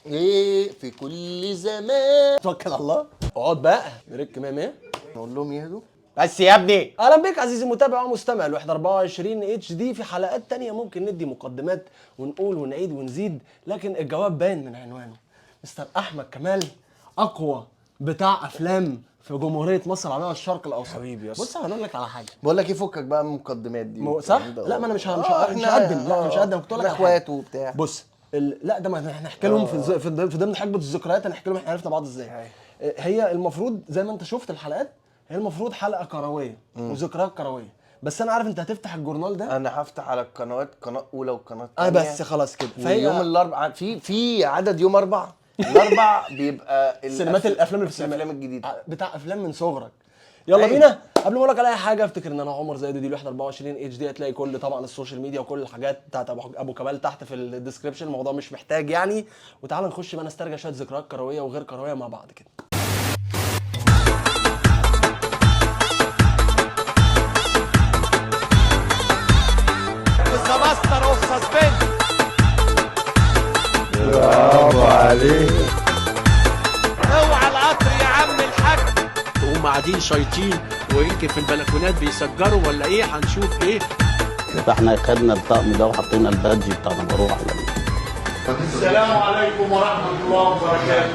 ايه في كل زمان. توكل على الله، اقعد بقى بريك 100 100. نقول لهم يهدوا بس يا ابني. اهلا بك عزيزي المتابع ومستمع الوحدة 24 HD. في حلقات تانية ممكن ندي مقدمات ونقول ونعيد ونزيد، لكن الجواب باين من عنوانه. مستر احمد كمال، اقوى بتاع افلام في جمهورية مصر العربية والشرق الاوسط. حبيبي يا اسطى. بص هنقول لك على حاجة. بقول لك ايه، فكك بقى من المقدمات دي صح؟ والكلام ده. لا ما انا مش هقدم. لا مش هقدم، كنت اقول لك احنا على حاجة. اخوات وبتاع. بص لا ده ما احنا هنحكي لهم في ضمن حقبة الذكريات، هنحكي لهم احنا عرفنا بعض ازاي. هي المفروض زي ما انت شفت الحلقات، هي المفروض حلقة كروية وذكريات كروية، بس انا عارف انت هتفتح الجورنال ده. انا هفتح على القنوات، قناة اولى وقناة اه ثانية. بس خلاص كده. فهي يوم الاربعاء في عدد يوم اربع، الاربع بيبقى سينمات الافلام اللي في السينما الافلام الجديدة بتاع افلام من صغرك. يلا أيوة. بينا. قبل ما اقول لك على اي حاجة، افتكر ان انا عمر زايد ودي الوحدة 24 HD. هتلاقي كل طبعا ال social media وكل الحاجات بتاعت ابو كمال تحت في ال description، الموضوع مش محتاج يعني. وتعالى نخش بقى نسترجع شوية ذكريات كروية وغير كروية مع بعض كده. The master of suspense. اوعى القطر يا عم الحاج. هم قاعدين شايطين ويمكن في البلكونات بيسجروا ولا ايه، هنشوف ايه. فاحنا خدنا الطقم ده وحطينا ال badge بتاع بروح على السلام عليكم ورحمة الله وبركاته.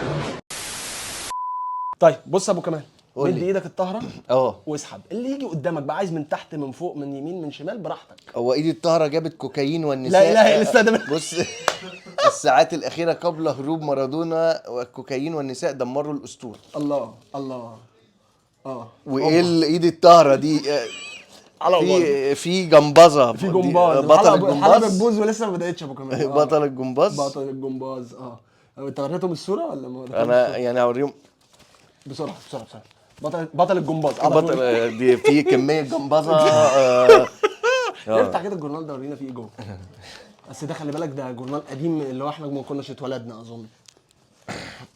طيب بص يا ابو كمال، قول مد لي. ايدك الطاهرة اه واسحب اللي يجي قدامك بقى، عايز من تحت من فوق من يمين من شمال براحتك. هو ايدي الطاهرة جابت كوكايين والنساء. لا اله الا الله. بص، الساعات الاخيرة قبل هروب مارادونا والكوكايين والنساء دمروا الاسطورة. الله الله. اه وايه الايد الطاهرة دي؟ على في جمبازه، في جمباز، بطل الحلقة الجمباز. بتبوظ ولسه ما بداتش يا ابو كمال. بطل الجمباز. بطل الجمباز. اه انت وريتهم الصورة ولا ما وريتهمش؟ انا يعني هوريهم بسرعة بسرعة بسرعة. بطل الجمباز على طول. بطل دي في كمية جمبازه. افتح كده الجورنال ده ورينا فيه ايه جوه. بس ده خلي بالك ده جورنال قديم اللي هو احنا ما كناش اتولدنا اظن.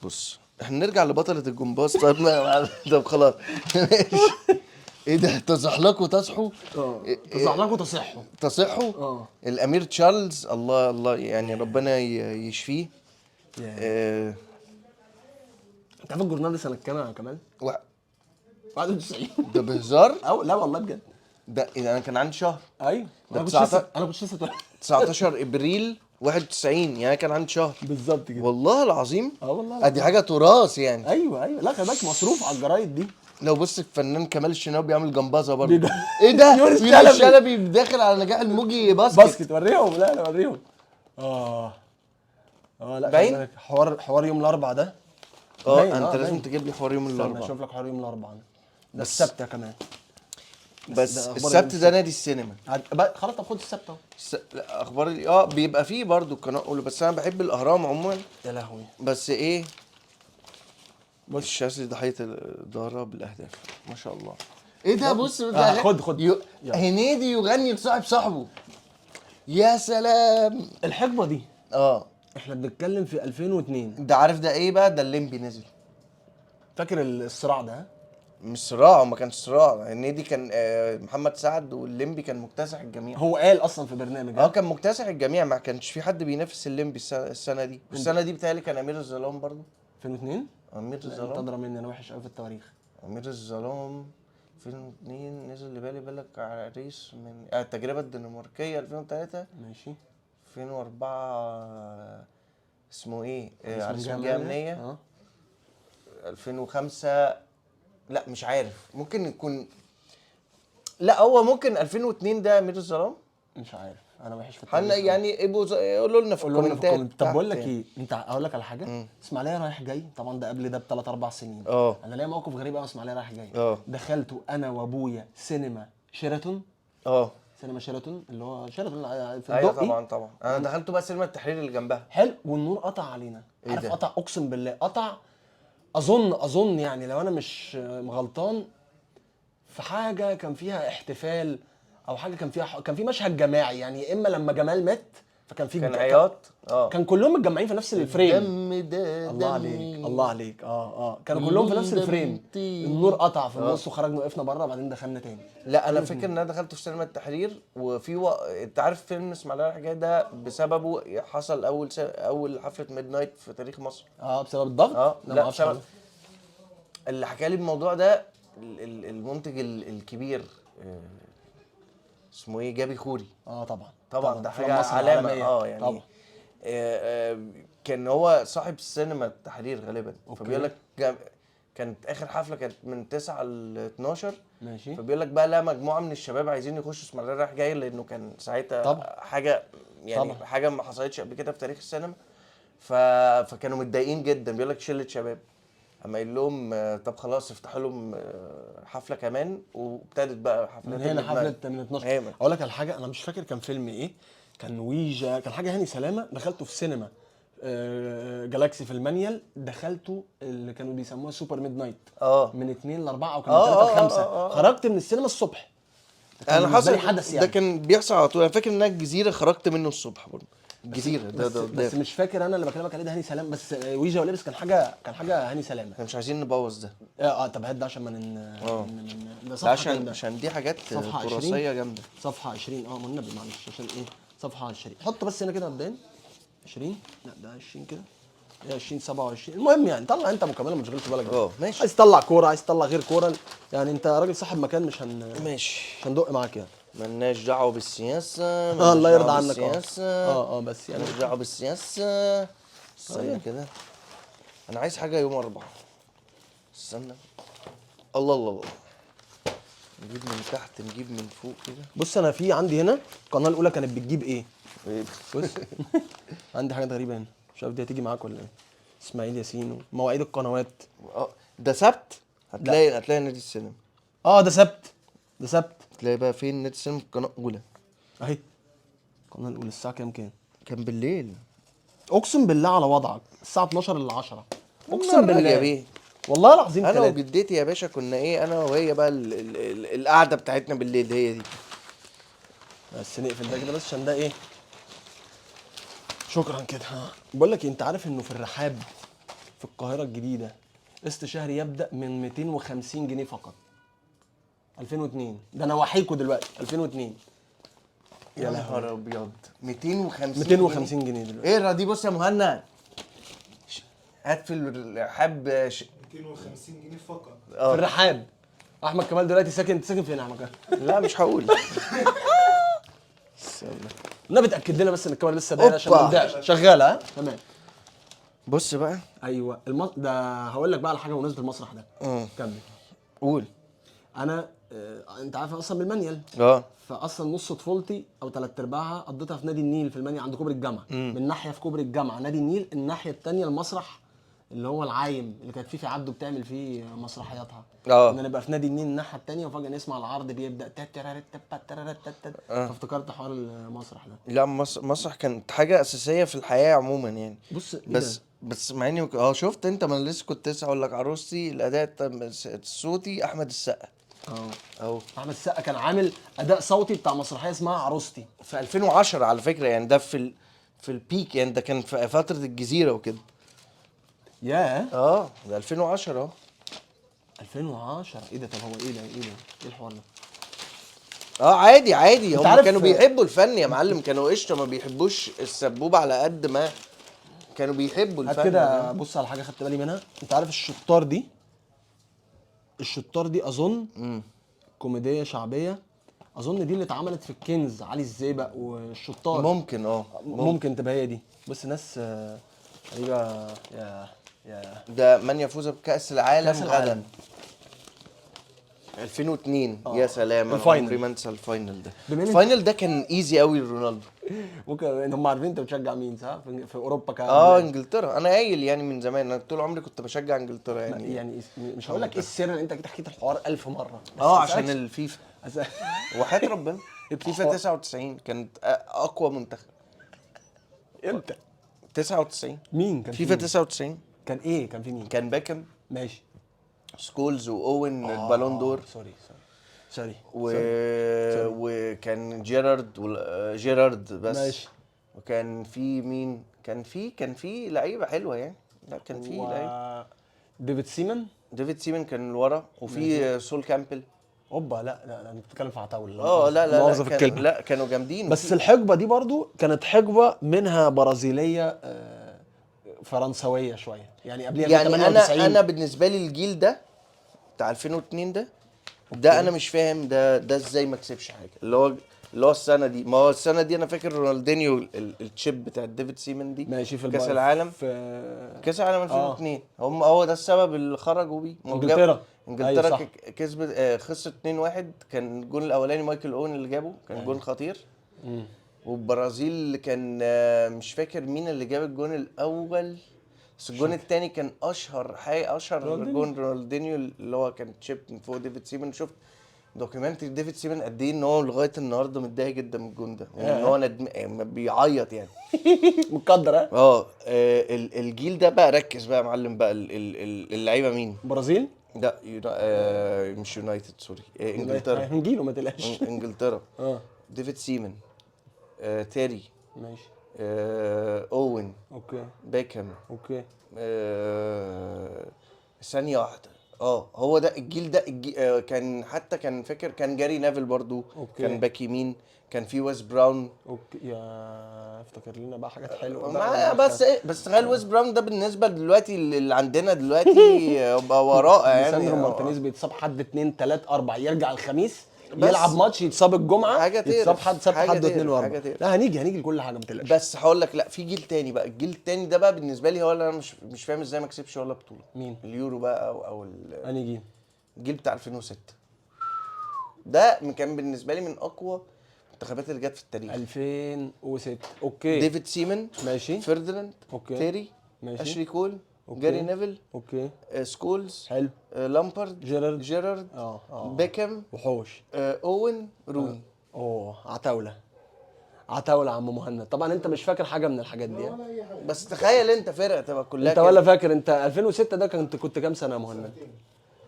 بص احنا نرجع لبطلة الجمباز. طيب طب خلاص ماشي. ايه ده، تزحلقوا تصحوا؟ اه تزحلقوا تصحوا. تصحوا؟ اه. الامير تشارلز، الله الله يعني ربنا يشفيه. انت عارف الجورنال ده سنة كام يا كمال؟ 91. ده بهزار؟ او لا والله بجد. ده إيه ده، انا كان عندي شهر. ايوه ده انا كنت لسه اتولدت. 19 ابريل 91، يعني كان عندي شهر بالظبط كده. والله العظيم. اه والله العظيم. دي حاجة تراث يعني. ايوه ايوه، لا خلي بالك مصروف على الجرايد دي. لو بص الفنان كمال الشناوي بيعمل جمبازه برضه. ايه ده، يونس يونس شلبي. شلبي داخل على نجاح الموجي basket. basket وريهم. لا لا وريهم. اه لا خلي باين؟ بالك، حوار يوم الاربعاء ده. باين، انت لازم باين. تجيب لي حوار يوم استنى الاربعاء. اشوف لك حوار يوم الاربعاء ده. ده السبت يا كمان. بس ده أخبار السبت يوم ده نادي السينما. خلاص طب خد السبت اهو. لا، اخبار بيبقى فيه برضه القناة الاولى، بس انا بحب الاهرام عموما. يا لهوي. بس ايه، بص الشاذلي ضحية الدارة بالاهداف ما شاء الله. ايه ده، بص ده خد. يلا. هنيدي يغني لصاحب صاحبه. يا سلام. الحقبة دي احنا بنتكلم في 2002. ده عارف ده ايه بقى؟ ده الليمبي نزل. فاكر الصراع ده؟ مش صراع، ما كانش صراع. هنيدي كان محمد سعد والليمبي كان مكتسح الجميع. هو قال اصلا في برنامج. كان مكتسح الجميع، ما كانش في حد بينافس الليمبي السنة دي. والسنة دي بتهيألي كان امير الظلام برضو. 2002؟ امير لا، انت الظلام. ادرى مني، انا وحش قوي في التواريخ. امير الظلام 2002 نزل لبالي بالك عريس من التجربة الدنماركيه 2003. ماشي. 2004 اسمه ايه؟ عريس من جهة جهة أمنية. 2005 لا مش عارف، ممكن يكون، لا هو ممكن 2002 ده امير الظلام. مش عارف، انا وحش في حن التاريخ. يعني ابقوا قولوا لنا في قولوا لنا في الكومنتات ال comment. طب تحت بقول لك يعني. ايه، انت اقول لك على حاجة. اسماعيليه رايح جاي، طبعا ده قبل ده بثلاث اربع سنين. انا ليا موقف غريب قوي اسماعيليه رايح جاي. دخلت انا وابويا سينما شيراتون. سينما شيراتون اللي هو شيراتون في ايوه الدقي. طبعا طبعا، انا دخلت بقى سينما التحرير اللي جنبها. حلو. والنور قطع علينا. إيه عارف ده؟ قطع، اقسم بالله قطع. اظن يعني لو انا مش غلطان في حاجة كان فيها احتفال او حاجة كان فيها كان في مشهد جماعي يعني، يا اما لما جمال مات فكان في كان عياط. كان كلهم متجمعين في نفس ال frame. دم ده الله عليك الله عليك. كانوا كلهم في نفس ال frame. النور قطع في النص وخرجنا وقفنا بره، بعدين دخلنا تاني. لا انا فاكر ان انا دخلت في سينما التحرير، وفي انت عارف فيلم اسماعيليه رايح جاي ده بسببه حصل اول حفلة midnight في تاريخ مصر. بسبب الضغط؟ لا بسبب اللي حكى لي الموضوع ده المنتج الكبير اسمه ايه، جابي خوري. طبعا ده حاجة علامة. يعني طبعا. كان هو صاحب السينما التحرير غالبا. فبيقول لك كانت اخر حفلة كانت من 9 ل 12. ماشي. فبيقول لك بقى لا مجموعة من الشباب عايزين يخشوا اسماعيليه رايح جاي، لانه كان ساعتها طبعا حاجة يعني طبعا حاجة ما حصلتش قبل كده في تاريخ السينما. فكانوا متضايقين جدا. بيقول لك شله شباب، اما قايل لهم طب خلاص افتحوا لهم حفلة كمان، وابتدت بقى حفلات من هنا حفلة من 12. اقول لك على حاجة، انا مش فاكر كان فيلم ايه، كان ويجا، كان حاجة هاني سلامه، دخلته في سينما جالاكسي في المانيال، دخلته اللي كانوا بيسموها super midnight. من 2 ل 4 او كان من 3 ل 5. خرجت من السينما الصبح. انا حصل حدث يعني، ده كان بيحصل على طول. انا فاكر ان الجزيرة خرجت منه الصبح برضه. الجزيرة ده بس, ده بس مش فاكر انا اللي بكلمك عليه ده هاني سلامه، بس ويجا ولبس كان حاجة، كان حاجة هاني سلامه. احنا مش عايزين نبوظ ده. طب هات ده عشان ما ده صفحة عشان دي حاجات تراثيه جامدة. صفحة 20. ما النبي معلش عشان ايه، صفحة 20. حط بس هنا كده مبدئيا 20. لا ده 20 كده، 20 27. المهم يعني طلع انت ابو كمال، ما تشغلش بالك. ماشي. عايز تطلع كورة، عايز تطلع غير كورة، يعني انت راجل صاحب مكان، مش ماشي مش هندق معاك يعني. مالناش دعوه بالسياسة. الله يرضى عنك. بس يعني مالناش دعوه بالسياسة. استنى كده، انا عايز حاجة يوم 4. استنى. الله الله الله، نجيب من تحت نجيب من فوق كده. بص انا في عندي هنا القناة الاولى كانت بتجيب ايه؟ بص عندي حاجات غريبة هنا، مش عارف دي هتيجي معاك ولا ايه. اسماعيل ياسين ومواعيد القنوات. ده سبت، هتلاقي نادي السينما. ده سبت، ده سبت. تلاقي بقى فين نادي السينما؟ في القناة الاولى اهي. القناة الاولى الساعة كام؟ كان بالليل. اقسم بالله على وضعك الساعة 12 الا 10. اقسم بالله يا بيه والله العظيم. انا وجدتي يا باشا كنا ايه، انا وهي بقى القعدة بتاعتنا بالليل هي دي. بس نقفل ده كده بس عشان ده ايه. شكرا كده. بقول لك انت عارف انه في الرحاب في القاهرة الجديدة قسط شهري يبدا من 250 جنيه فقط. 2002 ده انا وحيكوا دلوقتي. 2002 يا نهار ابيض. 250 جنيه دلوقتي. ايه دي؟ بص يا مهند، هات في الرحاب 250 جنيه فقط. في الرحاب. احمد كمال دلوقتي ساكن فين يا احمد كمال؟ لا مش هقول. النبي اتاكد لنا بس ان الكاميرا لسه دايرة عشان ما نضيعش. شغالة. تمام. بص بقى. ايوه ده هقول لك بقى على حاجة بمناسبة المسرح ده. كمل قول. انا انت عارف اصلا من المنيل. فاصلا نص طفولتي او ثلاث ارباعها قضيتها في نادي النيل في المنيل عند كوبري الجامعة. من ناحية في كوبري الجامعة نادي النيل، الناحية الثانية المسرح اللي هو العايم اللي كانت فيه عبده بتعمل فيه مسرحياتها. كنا نبقى في نادي النيل الناحية الثانية وفجاة نسمع العرض بيبدا. فافتكرت حوار المسرح ده. لا مسرح كانت حاجة اساسية في الحياة عموما يعني. بص بس مع اني شفت انت، ما انا لسه كنت لسه اقول لك عروستي الاداء الصوتي احمد السقا. اهو احمد السقا كان عامل اداء صوتي بتاع مسرحية اسمها عروستي في 2010 على فكرة، يعني ده في ال peak يعني، ده كان في فترة الجزيرة وكده. ياه. ده 2010 اهو. 2010 ايه ده؟ طب هو ايه ده؟ ايه ده؟ ايه الحوار ده؟ عادي عادي، هم كانوا بيحبوا الفن يا معلم، كانوا قشطه، ما بيحبوش السبوبه على قد ما كانوا بيحبوا الفن. كده بص على حاجة خدت بالي منها، انت عارف الشطار دي؟ الشطار دي اظن كوميدية شعبية، اظن دي اللي اتعملت في الكنز، علي الزيبق والشطار. ممكن ممكن تبقى هي دي. بس ناس غريبة. يا ده من يفوز بكأس العالم غدا 2002. يا سلام، انا عمري ما انسى ال final ده. ال final ده كان easy قوي لرونالدو. ممكن هم عارفين انت بتشجع مين صح؟ في اوروبا كان انجلترا. انا قايل يعني من زمان، انا طول عمري كنت بشجع انجلترا يعني. يعني مش هقول لك ايه السر، انت كده حكيت الحوار 1000 مرة. عشان الفيفا. وحياة ربنا فيفا 99 كانت اقوى منتخب. امتى؟ 99. مين كان فيفا 99 كان ايه؟ كان في مين؟ كان باكم، ماشي، سكولز واوين ال Ballon d'Or. sorry sorry وكان جيرارد جيرارد بس. ماشي. وكان في مين؟ كان في لعيبة حلوة يعني. لا، كان في لعيبه. ديفيد سيمان. ديفيد سيمن كان ورا، وفي سول كامبل. اوبا، لا لا لا، انت بتتكلم في عتاولة. اه، لا لا مؤاخذة لا في كان الكلمه. لا، كانوا جامدين. بس الحقبة دي برضو كانت حقبة منها برازيليه فرنسويه شوية يعني، قبليها يعني انا 98. انا بالنسبة لي الجيل ده بتاع 2002 ده انا مش فاهم ده ازاي ما كسبش حاجه، اللي هو السنة دي. ما هو السنة دي انا فاكر رونالدينيو ال chip بتاع ديفيد سيمن دي. ماشي، في كاس العالم. في كاس العالم 2002. هم هو ده السبب اللي خرجوا بيه. ما هو انجلترا. انجلترا. أيوة صح. كسبت، خسرت 2-1. كان الجون الاولاني مايكل اون اللي جابه، كان جون خطير. والبرازيل كان مش فاكر مين اللي جاب الجون الاول، بس الجون الثاني كان اشهر حاجه، اشهر رونالدينيو. جون رونالدينيو اللي هو كان chip من فوق ديفيد سيمن. شفت documentary ديفيد سيمن قد ايه ان هو لغاية النهارده متضايق جدا من الجون ده، وان هو ندم يعني، بيعيط يعني. متقدر ها. اه، الجيل ده بقى، ركز بقى يا معلم بقى، اللعيبة مين؟ برازيل. لا، مش United، sorry، انجلترا. هنجيله، ما تقلقش. انجلترا. ديفيد سيمن، تيري، اوين، بيكهام، ثانية واحدة، هو ده الجيل ده كان حتى كان فاكر كان جاري نافل برضو. كان باك يمين، كان في ويس براون. okay، يا افتكر لنا بقى حاجات حلوة ما بقى. بس ايه، بس تخيل ويس براون ده بالنسبة دلوقتي اللي عندنا دلوقتي يبقى وراء يعني. ليساندرو مارتينيز بيتصاب حد اثنين ثلاث اربع، يرجع الخميس بس يلعب ماتش، يتصاب الجمعه، حاجة تقرف، يتصاب حد سبت حاجة حد واثنين تقرف، واربع. حاجة تقرف. لا، هنيجي لكل حاجه، ما تقلقش. بس هقول لك، لا، في جيل تاني بقى. الجيل التاني ده بقى بالنسبة لي هو اللي انا مش فاهم ازاي ما كسبش ولا بطوله. مين؟ اليورو بقى او انهي جيل؟ الجيل بتاع 2006 ده كان بالنسبة لي من اقوى المنتخبات اللي جت في التاريخ. 2006، okay. ديفيد سيمن، فرديناند، تيري، اشلي كول، جاري نيفل، سكولز، لامبارد، جيرارد. جيرارد، اه اه بيكهام، وحوش. اوين، روني. اوه، عتاوله عتاوله عم مهند. طبعا انت مش فاكر حاجة من الحاجات دي يعني. ولا اي حاجه. بس تخيل انت فرقه تبقى كلها انت كده. ولا فاكر؟ انت 2006 ده كنت كام سنة يا مهند؟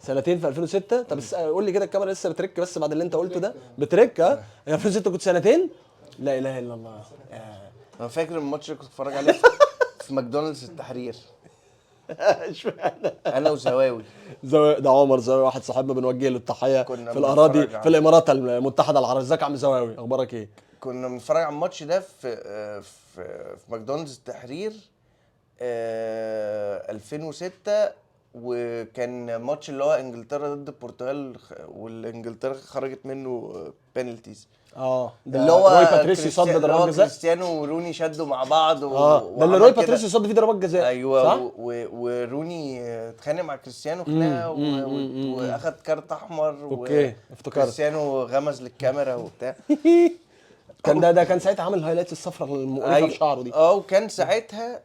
سنتين في 2006. طب قول لي كده، الكاميرا لسه بترك؟ بس بعد اللي انت قلته ده بترك. ها، 2006 كنت سنتين؟ لا اله الا الله. انا فاكر الماتش اللي كنت بتفرج عليه في ماكدونالدز التحرير. اشمعنى؟ انا وزواوي. زواوي ده عمر زواوي، واحد صاحبنا بنوجه له التحية كنا في الاراضي بنتفرج في الامارات المتحدة العربيه. ازيك يا عم زواوي، اخبارك ايه؟ كنا بنتفرج على الماتش ده في ماكدونالدز التحرير 2006، وكان ماتش اللي هو انجلترا ضد البرتغال، والانجلترا خرجت منه penalties. اه، ده اللي هو روي باتريسيو صد اللي هو ضربات جزاء. كريستيانو وروني شدوا مع بعض اه، ده اللي وعمل روي كده. باتريسيو صد فيه ضربات جزاء. ايوه. صح؟ وروني اتخانق مع كريستيانو خناقه واخد كارت احمر. okay، افتكرت. كريستيانو غمز للكاميرا وبتاع. كان ده كان ساعتها عامل highlights الصفراء المقرفه في شعره دي. اه، وكان ساعتها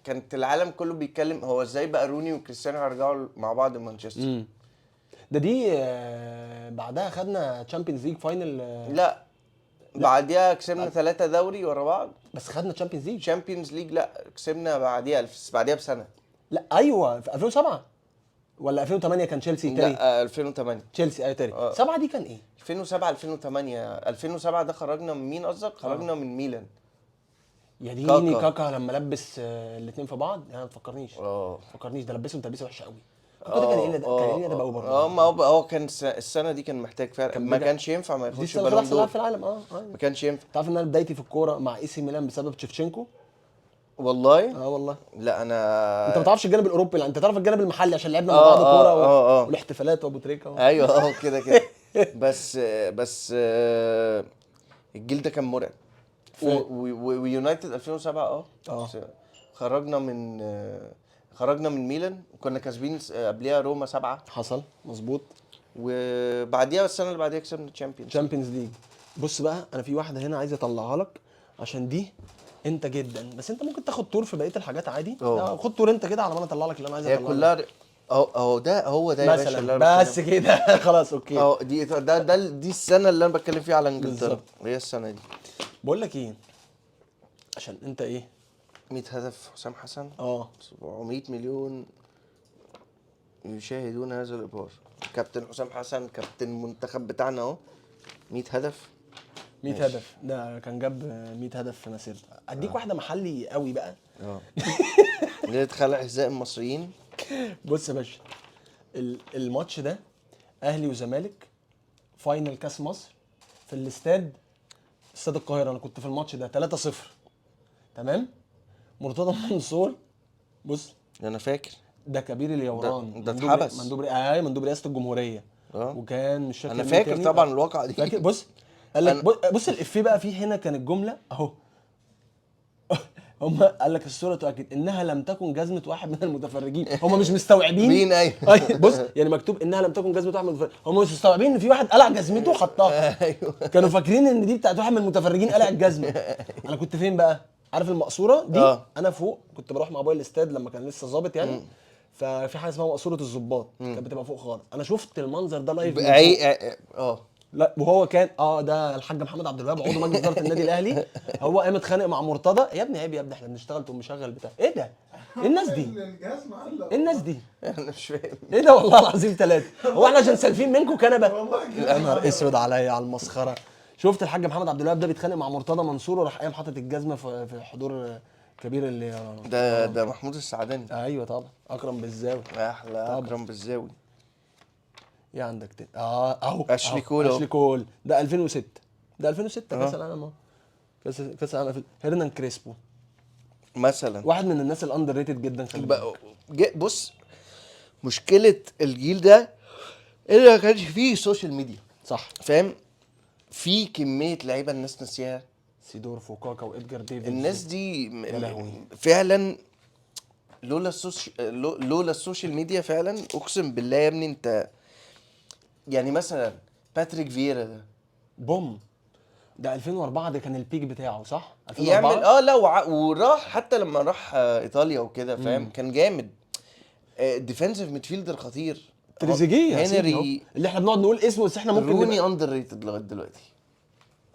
كانت العالم كله بيتكلم هو ازاي بقى روني وكريستيانو هيرجعوا مع بعض مانشستر. ده دي بعدها خدنا Champions League final. لا، بعديها كسبنا 3 دوري ورا بعض. بس خدنا Champions League. Champions League لا، كسبنا بعديها بعديها بسنه. لا، ايوه، في 2007 ولا 2008 كان تشيلسي تاني. لا، 2008. تشيلسي، ايوه، تاني. آه. 7 دي كان ايه؟ 2007، 2008. 2007 ده خرجنا من مين قصدك؟ خرجنا من ميلان. يا ديني. كاكا. كاكا لما لبس الاثنين في بعض يعني، ما تفكرنيش. ما تفكرنيش، ده لبسهم تلبيسه وحشة قوي. كاكا ده كان ايه؟ ده كان ايه ده بقى برضه؟ اه، ما هو كان السنة دي كان محتاج فرق. كان ما كانش ينفع ما دي ياخدش السنة اللي بالون احسن لاعب دور. في العالم، اه. ما كانش ينفع. تعرف ان انا بدايتي في الكورة مع اي سي ميلان بسبب تشيفتشينكو؟ والله؟ اه والله. لا، انا انت ما تعرفش الجانب الاوروبي، لا، انت تعرف الجانب المحلي عشان لعبنا مع بعض كوره والاحتفالات وابو تريكه ايوه، كده كده. بس الجيل ده كان مرعب. ويونايتد 2007 خرجنا من ميلان وكنا كاسبين قبليها روما 7. حصل، مظبوط. وبعديها السنة اللي بعديها كسبنا Champions. Champions League. بص بقى، انا في واحدة هنا عايز اطلعها لك عشان دي انت جدا، بس انت ممكن تاخد tour في بقية الحاجات عادي. خد tour انت كده على ما انا اطلع لك اللي انا عايز هي اطلعه لك. كلها اهو اهو، ده هو ده يا باشا اللي مثلا انا بس بتكلم. كده خلاص، okay. اهو دي ده ده دي السنة اللي انا بتكلم فيها على انجلترا. بالظبط. هي السنة دي. بقول لك ايه، عشان انت ايه 100 هدف حسام حسن. 700 مليون يشاهدون هذا الابهار. كابتن حسام حسن، كابتن المنتخب بتاعنا اهو، 100 هدف. 100 ماشي. هدف، ده كان جاب 100 هدف في مسيرته. اديك واحدة محلي قوي بقى. ليلة خلع حذاء المصريين. بص يا باشا، الماتش ده اهلي وزمالك، final كاس مصر في الاستاد، استاد القاهرة. انا كنت في الماتش ده 3-0، تمام. مرتضى منصور، بص انا فاكر ده كبير اليوران، ده اتحبس. مندوب مندوب رئاسة الجمهورية. وكان مش فاكر انا مين فاكر تاني. طبعا الواقعة دي. فاكر؟ بص قال لك، بص الافيه بقى فيه هنا، كان الجملة اهو. هم قال لك الصورة تؤكد انها لم تكن جزمه واحد من المتفرجين. هم مش مستوعبين مين؟ ايوه. بص يعني مكتوب انها لم تكن جزمه واحد من المتفرجين، هم مش مستوعبين ان في واحد قلع جزمته وحطها. ايوه. كانوا فاكرين ان دي بتاعت واحد من المتفرجين قلع الجزمة. انا كنت فين بقى؟ عارف المقصورة دي؟ انا فوق، كنت بروح مع ابويا الاستاد لما كان لسه ظابط يعني. ففي حاجة اسمها مقصورة الظباط، كانت بتبقى فوق خالص. انا شفت المنظر ده live من فوق. لا وهو كان ده الحاج محمد عبد الوهاب عضو مجلس ادارة النادي الاهلي، هو قام اتخانق مع مرتضى. يا ابني عيب يا ابني، احنا بنشتغل، تقوم مشغل بتاع ايه ده؟ ايه الناس دي؟ الجهاز معلق. ايه الناس دي؟ انا مش فاهم ايه ده والله العظيم ثلاثة. هو احنا عشان سالفين منكم كنبة؟ والله يا نهار اسود عليا على المسخره. شفت الحاج محمد عبد الوهاب ده بيتخانق مع مرتضى منصور، وراح قايم حاطط الجزمة في حضور كبير اللي ده محمود السعداني. ايوه طبعا، اكرم بالزاوي. احلى اكرم بالزاوي. ايه عندك تاني؟ اهو اشلي كول. اشلي كول ده 2006، ده 2006 كاس العالم اهو. كاس العالم. هيرنان كريسبو مثلا، واحد من الناس ال underrated جدا. خلي بالك. بص مشكلة الجيل ده اللي ما كانش فيه social media، صح، فاهم؟ في كمية لعيبة الناس نسيها، سيدورف وكاكا وادجار ديفيدز، الناس دي يا لهوي. فعلا لولا لولا ال social media فعلا، اقسم بالله يا ابني. انت يعني مثلا باتريك فييرا ده بوم، ده 2004 ده كان ال peak بتاعه، صح؟ 2004 يعمل لا وراح حتى لما راح ايطاليا وكده، فاهم؟ كان جامد. defensive midfielder خطير. تريزيجيه هنري اللي احنا بنقعد نقول اسمه، بس احنا ممكن روني underrated لغاية دلوقتي.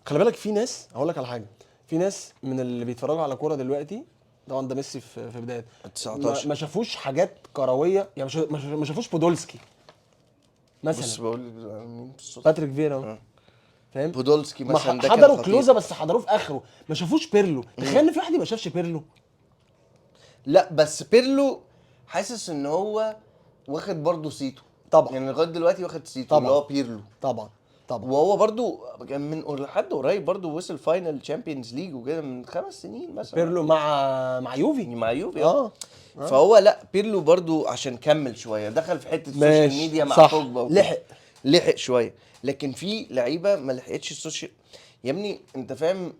خلي بالك في ناس، هقول لك على حاجة، في ناس من اللي بيتفرجوا على كورة دلوقتي، طبعا ده ميسي في بداية 19، ما شافوش حاجات كروية يعني، ما شافوش بودولسكي مثلا. بص بقول مين بالصوت؟ باتريك فيرا، فاهم؟ بودولسكي مثلا ده كان حضروا خطير. كلوزا بس حضروه في اخره، ما شافوش بيرلو. تخيل ان في واحد ما شافش بيرلو. لا بس بيرلو حاسس ان هو واخد برضه صيته طبعا، يعني لغاية دلوقتي واخد صيته اللي هو بيرلو. طبعا طبعا. وهو برضه كان من لحد قريب برضه وصل final Champions League وكده من 5 سنين مثلا. بيرلو مع يوفي، مع يوفي. فهو لا بيرلو برضو عشان كمل شوية، دخل في حتة ال social media مع بوجبا، لحق شوية. لكن في لعيبة ما لحقتش ال social يا ابني، انت فاهم؟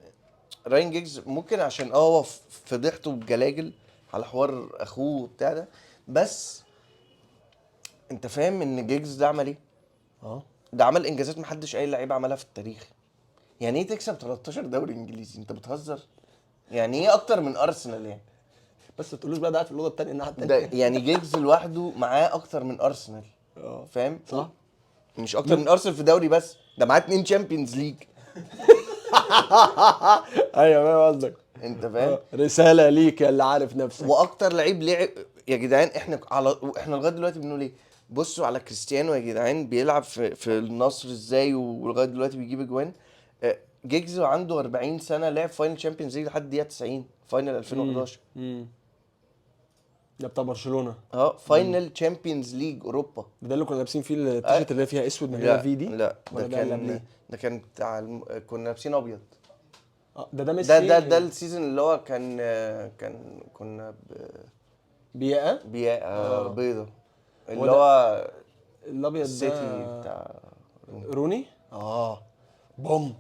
راين جيجز ممكن عشان هو فضيحته بجلاجل على حوار اخوه وبتاع ده، بس انت فاهم ان جيجز ده عمل ايه؟ ده عمل انجازات محدش اي لعيب عملها في التاريخ. يعني ايه تكسب 13 دوري انجليزي؟ انت بتهزر؟ يعني ايه اكتر من ارسنال يعني؟ بس ما تقولوش بقى ده قاعد في الاوضة الثانية الناحية الثانية. ده يعني جيجز لوحده معاه اكتر من ارسنال، فاهم؟ صح، مش اكتر من ارسنال في دوري بس، ده معاه 2 Champions League. ايوه فاهم قصدك، انت فاهم؟ رسالة ليك يا اللي عارف نفسك. واكتر لعيب لعب يا جدعان، احنا لغاية دلوقتي بنقول ايه؟ بصوا على كريستيانو يا جدعان بيلعب في النصر ازاي، ولغاية دلوقتي بيجيب اجوان. جيجز عنده 40 سنة، لعب final Champions League لحد دقيقة 90، final 2011. ده بتاع برشلونة. final Champions League اوروبا. ده اللي كنا لابسين فيه التيشيرت اللي فيها اسود من غير في دي. لا ده كان بتاع كنا لابسين ابيض. ده ميسي. ده ال season اللي هو كان كنا بياقه بيضة، اللي هو الابيض ده السيتي بتاع روني. بوم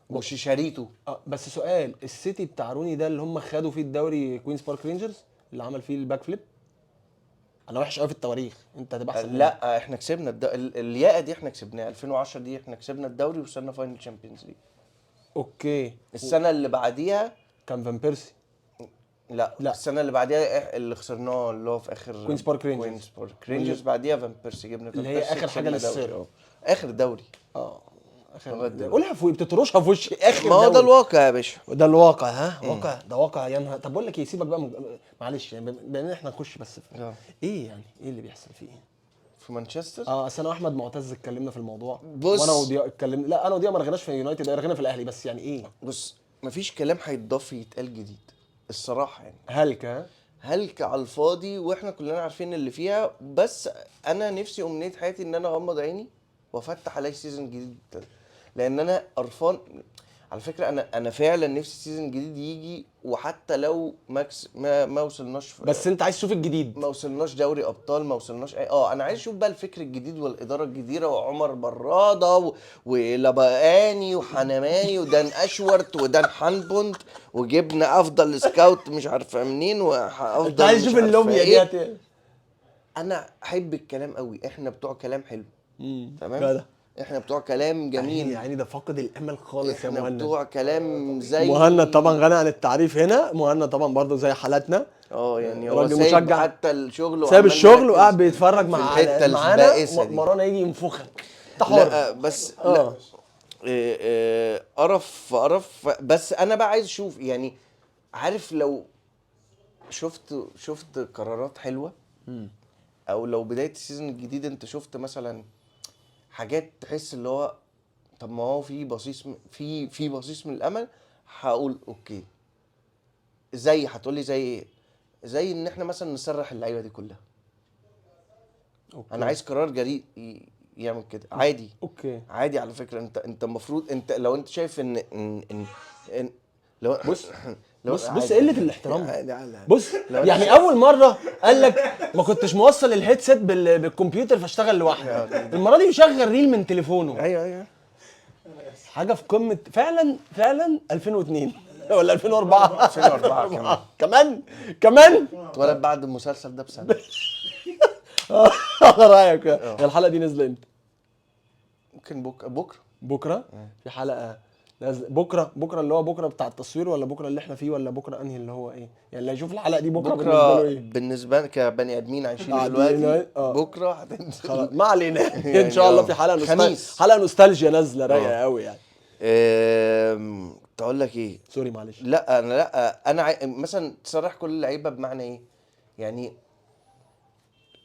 وشيشاريتو. بس سؤال، السيتي بتاع روني ده اللي هم خدوا فيه الدوري كوينز بارك رينجرز اللي عمل فيه ال back flip؟ انا وحش قوي في التواريخ، انت هتبقى احسن. لا احنا كسبنا الياقه دي، احنا كسبناها 2010 دي، احنا كسبنا الدوري وصلنا final Champions League. okay. السنة اللي بعديها كان فان بيرسي. لا السنة اللي بعديها اللي خسرناه اللي هو في اخر كوينز بارك رينجرز. كوينز بارك رينجرز بعديها فان بيرسي، جبنا فان اللي هي بيرسي اخر حاجة للسير. اخر دوري. اخر دوري. قولها في بتطرشها في وشي. اخر ما هو ده الواقع يا باشا، ده الواقع. ها واقع، ده واقع يا نهار. طب بقول لك ايه، سيبك بقى معلش يعني بما ان احنا نخش بس في ايه، يعني ايه اللي بيحصل فيه؟ في مانشستر. اصل انا واحمد معتز اتكلمنا في الموضوع. بص. وانا وضياء اتكلمنا. لا انا وضياء ما رغناش في يونايتد، رغينا في الاهلي، بس يعني ايه؟ بص مفيش كلام هيتضاف يتقال جديد الصراحة يعني. هلكه هلك على الفاضي، واحنا كلنا عارفين اللي فيها. بس انا نفسي امنية حياتي ان انا اغمض عيني وافتح الاقي season جديد، لان انا قرفان على فكرة. انا فعلا نفسي season جديد يجي، وحتى لو ماكس ما وصلناش، بس انت عايز تشوف الجديد. ما وصلناش دوري ابطال، ما وصلناش اي انا عايز اشوف بقى الفكر الجديد والادارة الجديدة وعمر براده ولبقاني وحنماني ودان اشورت ودان حنبوند، وجبنا افضل scout مش عارفه منين، وافضل انت عايز تشوف اللوبيا دي. انا احب الكلام قوي، احنا بتوع كلام حلو. تمام، احنا بتوع كلام جميل. يعني ده فاقد الامل خالص يا مهند. احنا بتوع كلام زي مهند طبعا غني عن التعريف هنا. مهند طبعا برضه زي حالاتنا، يعني هو راجل مشجع، حتى الشغل سايب الشغل وقاعد بيتفرج مع معانا. مرانا يجي ينفخك انت حر. لا بس لا قرف قرف. بس انا بقى عايز اشوف، يعني عارف لو شفت قرارات حلوة، او لو بداية ال season الجديد انت شفت مثلا حاجات تحس اللي هو طب ما هو في بصيص، في بصيص من الامل، هقول okay. زي هتقولي زي ايه؟ زي ان احنا مثلا نسرح اللعيبة دي كلها. okay. انا عايز قرار جريء يعمل كده عادي. okay عادي على فكرة. انت المفروض، انت لو انت شايف ان ان ان, إن لو بص بص بص قلة الاحترام. بص يعني اول مرة قال لك ما كنتش موصل ال headset بالكمبيوتر فاشتغل لوحده، المرة دي مشغل reel من تليفونه. ايوه حاجة في قمة فعلا فعلا. 2002 ولا 2004؟ 2004 كمان كمان اتولد بعد المسلسل ده بسنة. على رايك. الحلقة دي نازله امتى؟ ممكن بكره. بكره في حلقة نازل بكره اللي هو بكره بتاع التصوير، ولا بكره اللي احنا فيه، ولا بكره انهي اللي هو ايه؟ يعني اللي هيشوف الحلقة دي بكره بالنسبة له ايه؟ بالنسبة كبني ادمين عايشين دلوقتي بكره هتنزل. خلاص ما علينا. ان شاء الله في حلقة حلقة نوستالجيا نازله رايقة قوي يعني. تقول لك ايه؟ sorry معلش. لا انا مثلا تسرح كل اللعيبة بمعنى ايه؟ يعني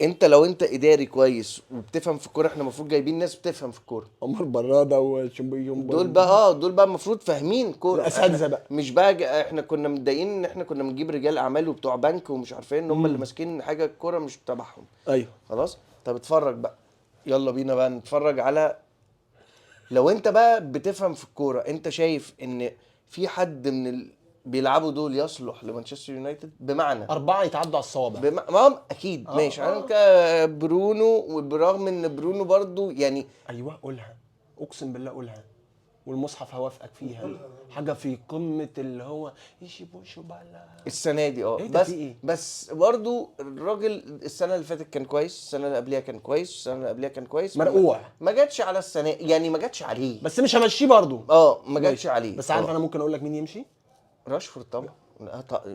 انت لو انت اداري كويس وبتفهم في الكورة، احنا المفروض جايبين ناس بتفهم في الكورة. عمر براده وشمبيون دول بقى دول بقى المفروض فاهمين كورة، الاساتذة بقى. مش بقى احنا كنا متضايقين ان احنا كنا بنجيب رجال اعمال وبتوع بنك ومش عارفين ان هم اللي ماسكين حاجة الكورة مش تبعهم. ايوه خلاص. طب اتفرج بقى، يلا بينا بقى نتفرج على. لو انت بقى بتفهم في الكورة، انت شايف ان في حد من بيلعبوا دول يصلح لمانشستر يونايتد؟ بمعنى 4 يتعدوا على الصوابع. ما اكيد ماشي. يعني برونو، وبرغم ان برونو برضو يعني ايوه قولها، اقسم بالله قولها والمصحف هوافقك فيها. حاجة في قمة اللي هو يشيبوشو بالا السنة دي. إيه بس إيه؟ بس برضو الراجل السنة اللي فاتت كان كويس، السنة اللي قبليها كان كويس، السنة اللي قبليها كان كويس. مرقوع ما جاتش على السنة، يعني ما جاتش عليه، بس مش همشيه برضو. ما جاتش عليه. بس عارف انا ممكن اقول لك مين يمشي؟ راشفورد طبعا.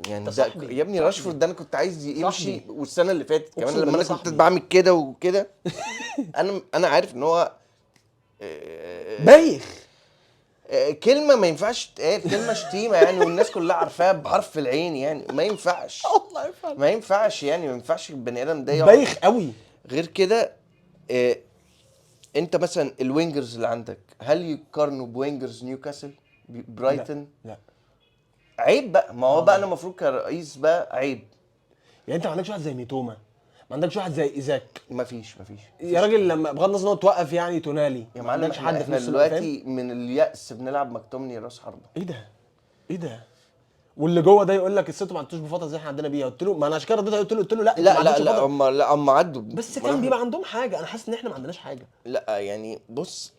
يعني ده يا ابني راشفورد ده انا كنت عايز يمشي، والسنة اللي فاتت كمان لما انا كنت بعمل كده وكده. انا عارف ان هو بايخ، كلمة ما ينفعش تتقال، كلمة شتيمه يعني، والناس كلها عارفاها بحرف العين يعني، ما ينفعش. والله ما ينفعش يعني، ما ينفعش البني ادم ده بايخ قوي. غير كده انت مثلا ال wingers اللي عندك هل يقارنوا ب wingers نيوكاسل برايتون؟ لا عيب بقى. ما هو بقى انا المفروض كرئيس بقى عيب. يعني انت ما عندكش واحد زي ميتوما، ما عندكش واحد زي ايزاك. مفيش يا راجل. لما بغض النظر ان هو توقف يعني تونالي، يا معلم ما عندكش حد في نص دلوقتي. من اليأس بنلعب مكتومني راس حربه. ايه ده؟ واللي جوه ده يقول لك الست ما عندوش بفاطه زي احنا عندنا بيها. قلت له ما انا عشان كده رديت، قلت له لا لا لا لا هم لا هم عدوا، بس كان بيبقى عندهم حاجة. انا حاسس ان احنا ما عندناش حاجة. لا يعني بص،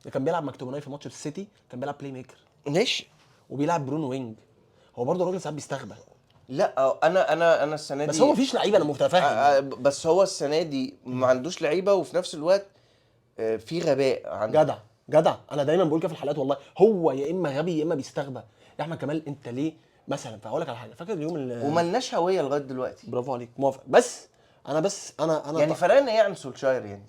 ده كان بيلعب مكتومناي في ماتش السيتي، كان بيلعب playmaker ماشي، وبيلعب برونو wing. هو برضه الراجل ساعات بيستغبى. لا انا السنة دي بس هو مفيش لعيبة، انا متفاهم. بس هو السنة دي ما عندوش لعيبة، وفي نفس الوقت في غباء عنده. جدع. انا دايما بقول كده في الحلقات والله، هو يا اما غبي يا اما بيستغبى. يا احمد كمال انت ليه مثلا؟ فهقول لك على حاجة. فاكر اليوم اللي وملناش هوية لغاية دلوقتي. برافو عليك، موافق. بس انا يعني فرقنا ايه عن سولشاير يعني؟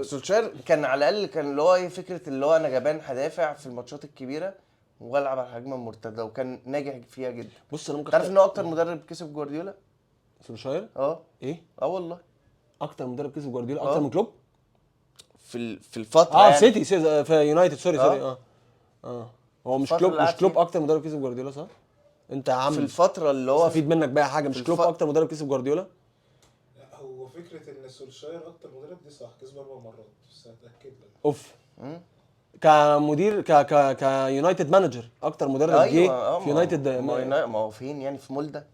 سولشاير كان على الاقل كان اللي هو ايه فكرة اللي هو انا جبان هدافع في الماتشات الكبيرة والعب على الهجمة المرتدة، وكان ناجح فيها جدا. بص انا ممكن تعرف ان هو اكتر مدرب كسب جوارديولا؟ سولشاير؟ اه. ايه؟ اه والله اكتر مدرب كسب جوارديولا اكتر من كلوب؟ في الفترة يعني. سيتي في يونايتد، sorry sorry. هو مش كلوب، مش كلوب اكتر مدرب كسب جوارديولا صح؟ انت يا عم في الفترة اللي هو استفيد منك بقى حاجة، مش كلوب اكتر مدرب كسب جوارديولا؟ لا هو فكرة ان سولشاير اكتر مدرب دي صح، كسب 4 مرات بس هتاكد لك. اوف. كمدير ك ك كيونايتد manager اكتر مدرب جه في يونايتد. ما هو فين يعني، في مولده؟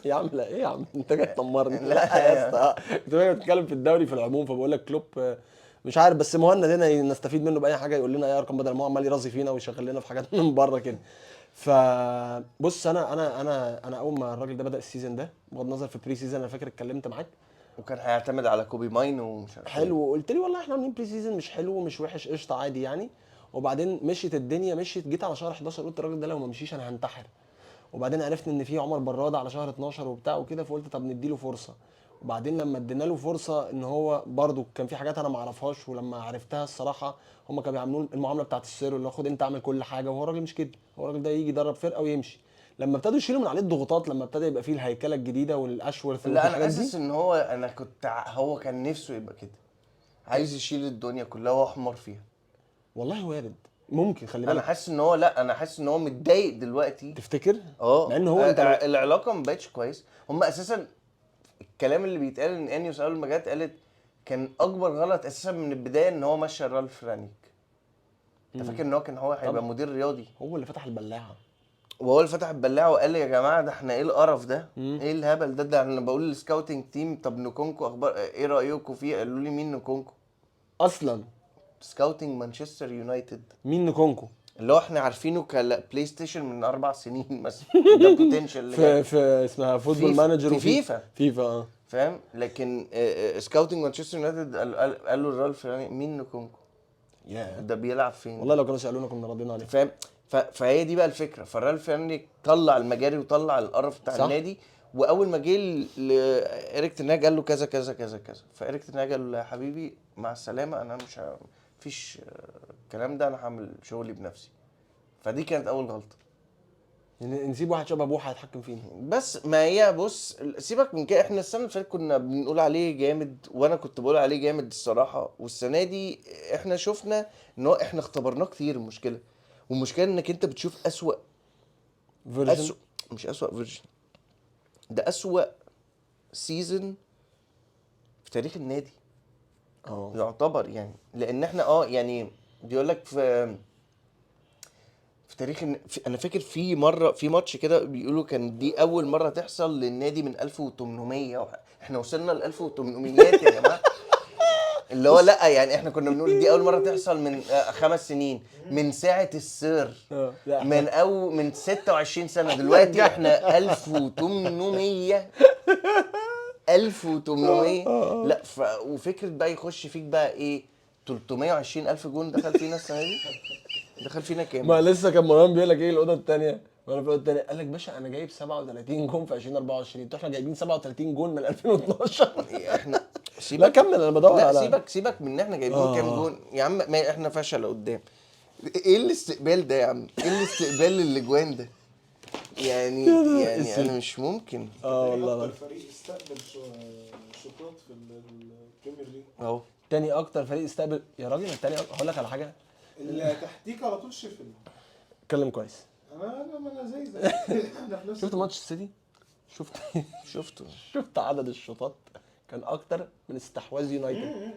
يا عم لا ايه يا عم انت جاي تدمرني. لا يا اسطى كنت بتكلم في الدوري في العموم، فبقول لك كلوب مش عارف، بس مهند هنا نستفيد منه باي حاجة، يقول لنا اي ارقام بدل ما هو عمال يرازي فينا ويشغل لنا في حاجات من بره كده. فبص انا انا انا انا اول ما الراجل ده بدا ال season ده، بغض النظر في pre-season، انا فاكر اتكلمت معاك وكان هيعتمد على كوبي ماينو ومش عارف حلو، وقلت لي والله احنا عاملين pre-season مش حلو ومش وحش قشطه عادي يعني. وبعدين مشيت الدنيا مشيت، جيت على شهر 11 قلت الراجل ده لو ما مشيش انا هنتحر. وبعدين عرفت ان في عمر براد على شهر 12 وبتاع وكده، فقلت طب نديله فرصة. وبعدين لما ادينا له فرصة ان هو برده كان في حاجات انا ما اعرفهاش، ولما عرفتها الصراحة هم كانوا بيعاملوه المعاملة بتاعت السير اللي هو خد انت اعمل كل حاجة، وهو الراجل مش كده، هو الراجل ده يجي يدرب فرقه ويمشي. لما ابتدوا يشيلوا من عليه الضغوطات، لما ابتدى يبقى فيه الهيكله الجديدة والاشورث. لا انا حاسس ان هو، انا كنت هو كان نفسه يبقى كده، عايز يشيل الدنيا كلها واحمر فيها. والله وارد، ممكن، خلي بالك. انا حاسس ان هو، لا انا حاسس ان هو متضايق دلوقتي. تفتكر؟ مع ان هو انت العلاقة ما بقتش كويس. هم اساسا الكلام اللي بيتقال ان انيوس اول ما جت قالت كان اكبر غلط اساسا من البداية ان هو مشى رالف رانيك. انت فاكر ان هو كان هو هيبقى مدير رياضي؟ هو اللي فتح البلاعة، وهو اللي فتح البلاعة وقال يا جماعة ده احنا ايه القرف ده؟ ايه الهبل ده؟ ده انا بقول لل scouting team طب نكونكو اخبار ايه رايكم فيه؟ قالوا لي مين نكونكو؟ اصلا scouting مانشستر يونايتد. مين نكونكو؟ اللي هو احنا عارفينه كبلاي ستيشن من 4 سنين مثلا. ده potential في اسمها Football Manager في فيفا. فيفا فاهم. لكن scouting مانشستر يونايتد قالوا لرالف مين نكونكو؟ ده بيلعب فين؟ والله لو كانوا سالونا كنا راضيين عليه. فاهم. فهي دي بقى الفكرة. فرالف رانيك طلع المجاري وطلع القرف بتاع النادي، واول ما جه لإريك تنهاج قال له كذا كذا كذا كذا، فإريك تنهاج قال له يا حبيبي مع السلامة، انا مش مفيش الكلام ده، انا هعمل شغلي بنفسي. فدي كانت اول غلطه، يعني نسيب واحد شبه ابوه هيتحكم فينا. بس ما هي بص سيبك من كده، احنا السنة اللي فاتت كنا بنقول عليه جامد، وانا كنت بقول عليه جامد الصراحة، والسنة دي احنا شفنا ان هو احنا اختبرناه كتير. المشكلة، والمشكلة انك انت بتشوف اسوأ version، مش اسوأ version، ده اسوأ season في تاريخ النادي يعتبر يعني. لان احنا يعني بيقول لك في تاريخ انا فاكر في مرة في ماتش كده بيقولوا كان دي اول مرة تحصل للنادي من 1800، احنا وصلنا ل 1800 يا جماعة. اللي هو لا يعني احنا كنا بنقول دي اول مرة تحصل من 5 سنين، من ساعة السير، من او من 26 سنة، دلوقتي احنا 1800 1800. لا وفكره بقى يخش فيك بقى ايه 320,000 جون دخل فينا السنة دي، دخل فينا كام؟ ما لسه كان مروان بيقول لك ايه الاوضة الثانية، وانا في الاوضة الثانية قال لك باشا انا جايب 37 جون في 2024، انتوا احنا جايبين 37 جون من 2012. احنا سيبك، لا كمل انا بدور على، سيبك من ان احنا جايبين كام جون يا عم، ما احنا فشل قدام. ايه الاستقبال ده يا عم؟ ايه الاستقبال للاجوان ده؟ يعني انا مش ممكن. والله اكتر فريق استقبل شوطات في البريمير ليج اهو، تاني اكتر فريق استقبل يا راجل. التاني هقول لك على حاجة، اللي تحتيك على طول شيفيلد. اتكلم كويس. انا زي شفت ماتش السيتي؟ شفته شفت عدد الشوطات كان اكتر من استحواذ يونايتد.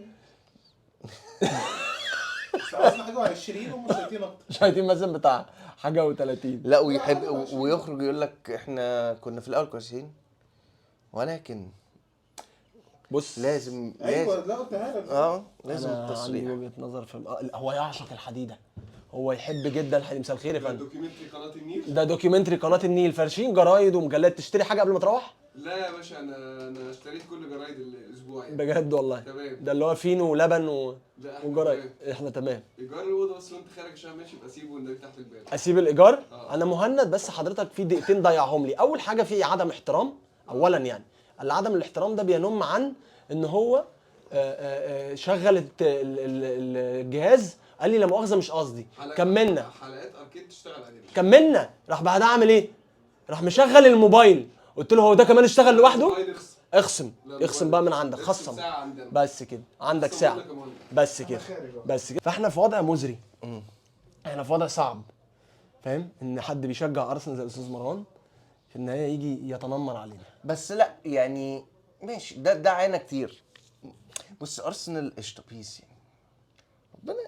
بس عايزين حاجة 20 وهم شايطين اكتر، شايطين مثلا بتاع حاجة و30. لا ويحب ويخرج يقول لك احنا كنا في الاول كويسين، ولكن بص لازم ايوه لا قلتها لك لازم التصريح. عندي وجهه نظر في هو يعشق الحديدة، هو يحب جدا الحديد. مساء الخير يا فندم. documentary قناة النيل، ده documentary قناة النيل، فارشين جرايد ومجلات. تشتري حاجة قبل ما تروح؟ لا يا باشا انا اشتريت كل جرايد الاسبوع يعني. بجد والله؟ تمام. ده اللي هو فينو ولبن وجرايد. احنا تمام. ايجار الاوضة بس وانت خارج عشان ماشي يبقى سيبه والنبي تحت الباب. اسيب الايجار؟ انا مهند، بس حضرتك في دقيقتين ضيعهم لي. اول حاجة في عدم احترام اولا، يعني العدم الاحترام ده بينم عن ان هو شغل الجهاز، قال لي لا مؤاخذة مش قصدي، كملنا حلقات اركيد تشتغل عليها، كملنا. راح بعدها عامل ايه؟ راح مشغل الموبايل. قلت له هو ده كمان اشتغل لوحده؟ الموبايل اخصم. اخصم. لا، اخصم بقى من عندك، اخصم خصم ساعة عندنا. بس كده عندك اخصم ساعة. لك يا مهندس. بس كده، بس كده. فاحنا في وضع مزري، احنا في وضع صعب، فاهم؟ ان حد بيشجع ارسنال زي الاستاذ مروان في النهاية يجي يتنمر علينا. بس لا يعني ماشي، ده عانى كتير. بص ارسنال قشطه peace يعني، ربنا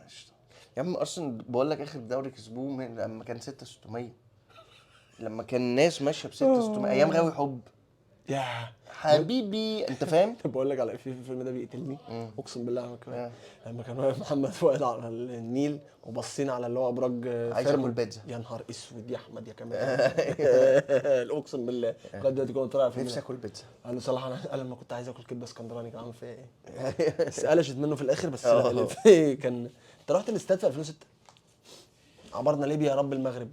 قشطه يا عم. ارسنال بقول لك اخر دوري كسبوه من لما كان 6600، لما كان الناس ماشية ب 6600 ايام غاوي حب يا حبيبي، انت فاهم؟ بقول لك على في الفيلم ده بيقتلني اقسم بالله. أنا كمان لما كان واقف محمد فؤاد على النيل وبصينا على اللي هو ابراج عايز فيرمو. آكل بيتزا. يا نهار اسود يا احمد يا كمال. اقسم بالله لغاية دلوقتي كنت طالع نفسي اكل بيتزا. قال له صلاح انا لما كنت عايز اكل كبده اسكندراني كان عامل فيا ايه؟ بس قلشت منه في الاخر. بس لا، اللي فيه كان انت رحت الاستاد في 2006، عبرنا ليبيا يا رب المغرب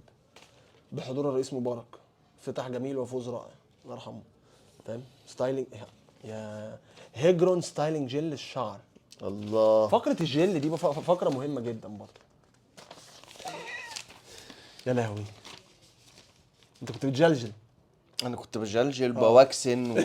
بحضور الرئيس مبارك، افتتاح جميل وفوز رائع الله يرحمه، فاهم؟ styling يا هيجرون، styling gel للشعر. الله. فقره الجل دي فقره مهمة جدا برضه. يا لهوي انت كنت بتجلجل. انا كنت بجلجل بواكسن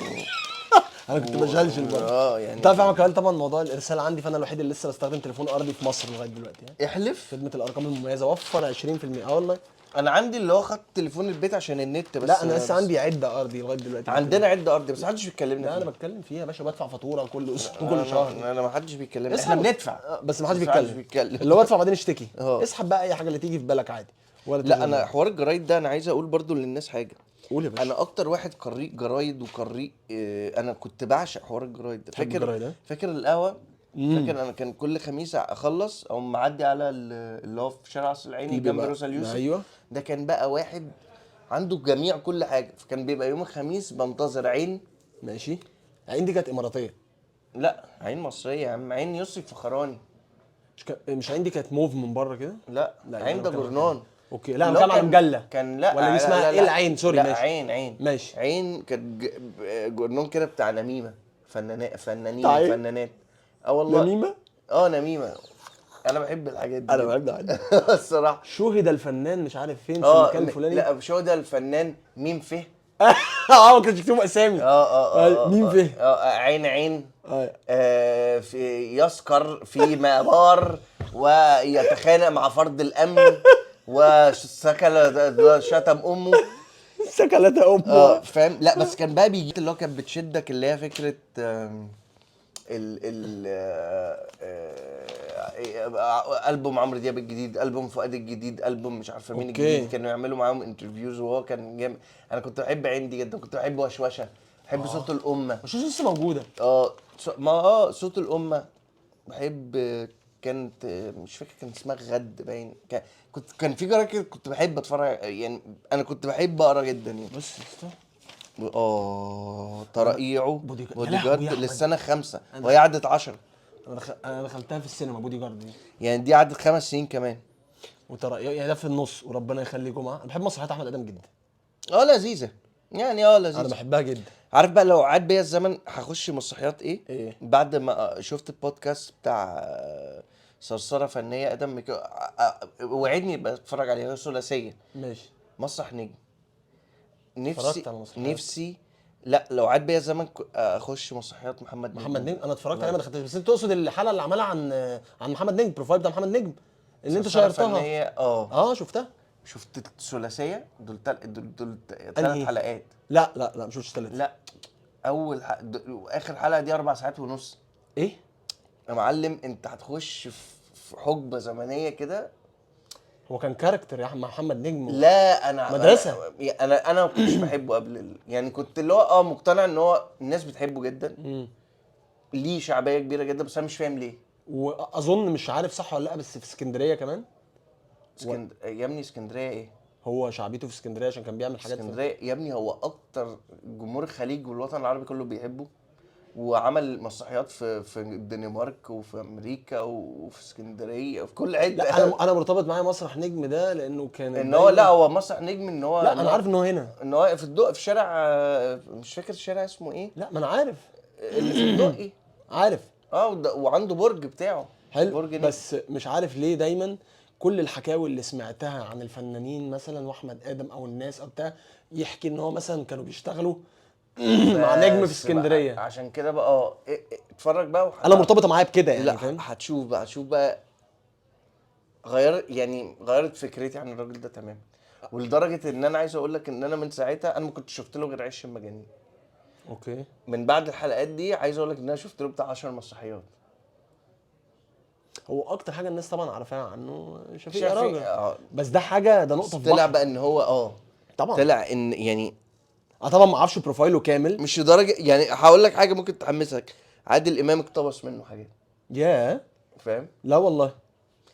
انا كنت بجلجل برضه. يعني تعرف يا عم كمان طبعا موضوع الارسال عندي، فانا الوحيد اللي لسه بستخدم تليفون ارضي في مصر لغاية دلوقتي يعني. احلف. خدمة الارقام المميزة وفر 20%. اه والله. انا عندي اللي هو خط تليفون البيت عشان النت بس. لا انا لسه عندي عده ارضي لغاية دلوقتي. عندنا عده ارضي بس محدش بيكلمنا لا انا فيها. بتكلم فيها يا باشا، بدفع فاتورة كل اسبوع كل شهر. انا ما حدش بيكلمنا، اسحب. احنا بندفع بس ما حدش بس محدش بيتكلم. بيتكلم. اللي هو ادفع بعدين اشتكي. اسحب بقى اي حاجة اللي تيجي في بالك عادي ولا لا تشغل انا بالك. حوار الجرايد ده انا عايز اقول برضو للناس حاجة. قول يا باشا. انا اكتر واحد قريء جرايد وقريء، انا كنت بعشق حوار الجرايد ده. تحب فاكر الجرايد، ها؟ فاكر القهوة؟ فاكر انا كان كل خميس اخلص او معدي على اللي هو في شارع قصر العيني اللي جنب بيبقى- روزا اليوسف. ايوه. ده كان بقى واحد عنده جميع كل حاجة، فكان بيبقى يوم الخميس بنتظر عين. ماشي. عين دي كانت اماراتيه. لا عين مصرية يا عم، عين يوسف فخراني. مش عين دي كانت موف من بره كده؟ لا، لا، عين أنا ده بتكلم عن جورنان. okay لا انا اللي هو بتكلم على مجلة. كان لا ولا دي اسمها لا ايه لا. العين؟ sorry لا ماشي. عين ماشي. عين كانت جورنان كده بتاع نميمة، فنانين بتاع إيه؟ فنانات. اه والله نميمة؟ نميمة. انا بحب الحاجات دي انا جدا. بحب ده. الصراحة. شوهد الفنان مش عارف فين في المكان الفلاني. لا شو ده الفنان ميم فه. ما كانش مكتوب اسامي. ميم فه. عين عين. في يسكر في مبار ويتخانق مع فرد الامن وسكل شتم امه. سكلت امه. فاهم. لا بس كان بقى بيجي اللي هو كانت بتشدك اللي هي فكرة ال ال البوم عمرو دياب الجديد، البوم فؤاد الجديد، البوم مش عارفه مين okay. الجديد. كانوا يعملوا معاهم interviews وهو كان جامد. انا كنت بحب عندي جدا، كنت بحب وشوشه، بحب صوت الامة. مش لسه موجودة؟ ما صوت الامة بحب. كانت مش فاكر كان اسمها غد باين. كنت كان في جرايد كده كنت بحب اتفرج يعني، انا كنت بحب اقرا جدا يعني. بص يا اسطى. طرقيعه بودي جارد. بودي يا لهوي جارد يا أحمد. للسنة 5 وهي عدت 10. انا دخلتها في السينما بودي جارد دي. يعني دي عدت 5 سنين كمان. وطرقيعه يعني ده في النص. وربنا يخلي جمعه. انا بحب مسرحيات احمد ادم جدا. لذيذة يعني. لذيذة. انا بحبها جدا. عارف بقى لو عاد بيا الزمن هخش مسرحيات ايه؟ إيه؟ بعد ما شفت البودكاست بتاع صرصره فنية ادم وعدني بتفرج عليها، هي ثلاثية. ماشي. مسرح نجم. نفسي اتفرجت على مسرحيات. نفسي لا لو عاد بيا الزمن اخش مسرحيات محمد نجم. محمد نجم انا اتفرجت عليها ما دخلتش. بس انت تقصد الحلقة اللي عملها عن محمد نجم، profile بتاع محمد نجم اللي انت صرصرة شيرتها. فنية. شفتها. شفت الثلاثية دول دول 3 أنهي؟ حلقات. لا لا لا ما شفتش 3. لا اول اخر حلقة دي 4.5 ساعات. ايه يا معلم انت هتخش في حقبة زمنية كده. هو كان character يا محمد نجم. لا انا مدرسة. انا ما كنتش بحبه قبل يعني كنت اللي هو مقتنع ان هو الناس بتحبه جدا. ليه شعبية كبيرة جدا بس انا مش فاهم ليه. واظن مش عارف صح ولا لا، بس في اسكندرية كمان. يا ابني اسكندرية ايه؟ هو شعبيته في اسكندرية عشان كان بيعمل حاجات اسكندرية يا ابني هو اكتر جمهور الخليج والوطن العربي كله بيحبه، وعمل مسرحيات في الدنمارك وفي امريكا وفي اسكندرية وفي كل حتة. لا انا مرتبط معايا مسرح نجم ده لانه كان ان هو لا هو مسرح نجم ان هو لا انا عارف ان هو هنا، ان هو في الدق في شارع، مش فاكر الشارع اسمه ايه. لا ما انا عارف اللي في الدقي. عارف. وعنده برج بتاعه. حلو برج نجم. بس مش عارف ليه دايما كل الحكاوي اللي سمعتها عن الفنانين مثلا واحمد ادم او الناس او بتاع، يحكي ان هو مثلا كانوا بيشتغلوا مع نجم في بس اسكندرية. بقى، عشان كده بقى اتفرج بقى انا مرتبطة معايا بكده يعني. لا فاهم؟ هتشوف بقى، هتشوف بقى غير يعني غيرت فكرتي عن الراجل ده تماما، ولدرجه ان انا عايز اقول لك ان انا من ساعتها انا ما كنتش شفت له غير عش المجانين. okay. من بعد الحلقات دي عايز اقول لك ان انا شفت له بتاع 10 مسرحيات. هو اكتر حاجة الناس طبعا عارفاها عنه شفيق يا شفيق، راجل. بس ده حاجة، ده نقطة في طلع بحر. بقى ان هو طبعا. طلع ان يعني اه طبعا ما اعرفش profile ه كامل. مش لدرجة يعني، هقول لك حاجة ممكن تحمسك، عادل امام اقتبس منه حاجات. ياه. فاهم؟ لا والله.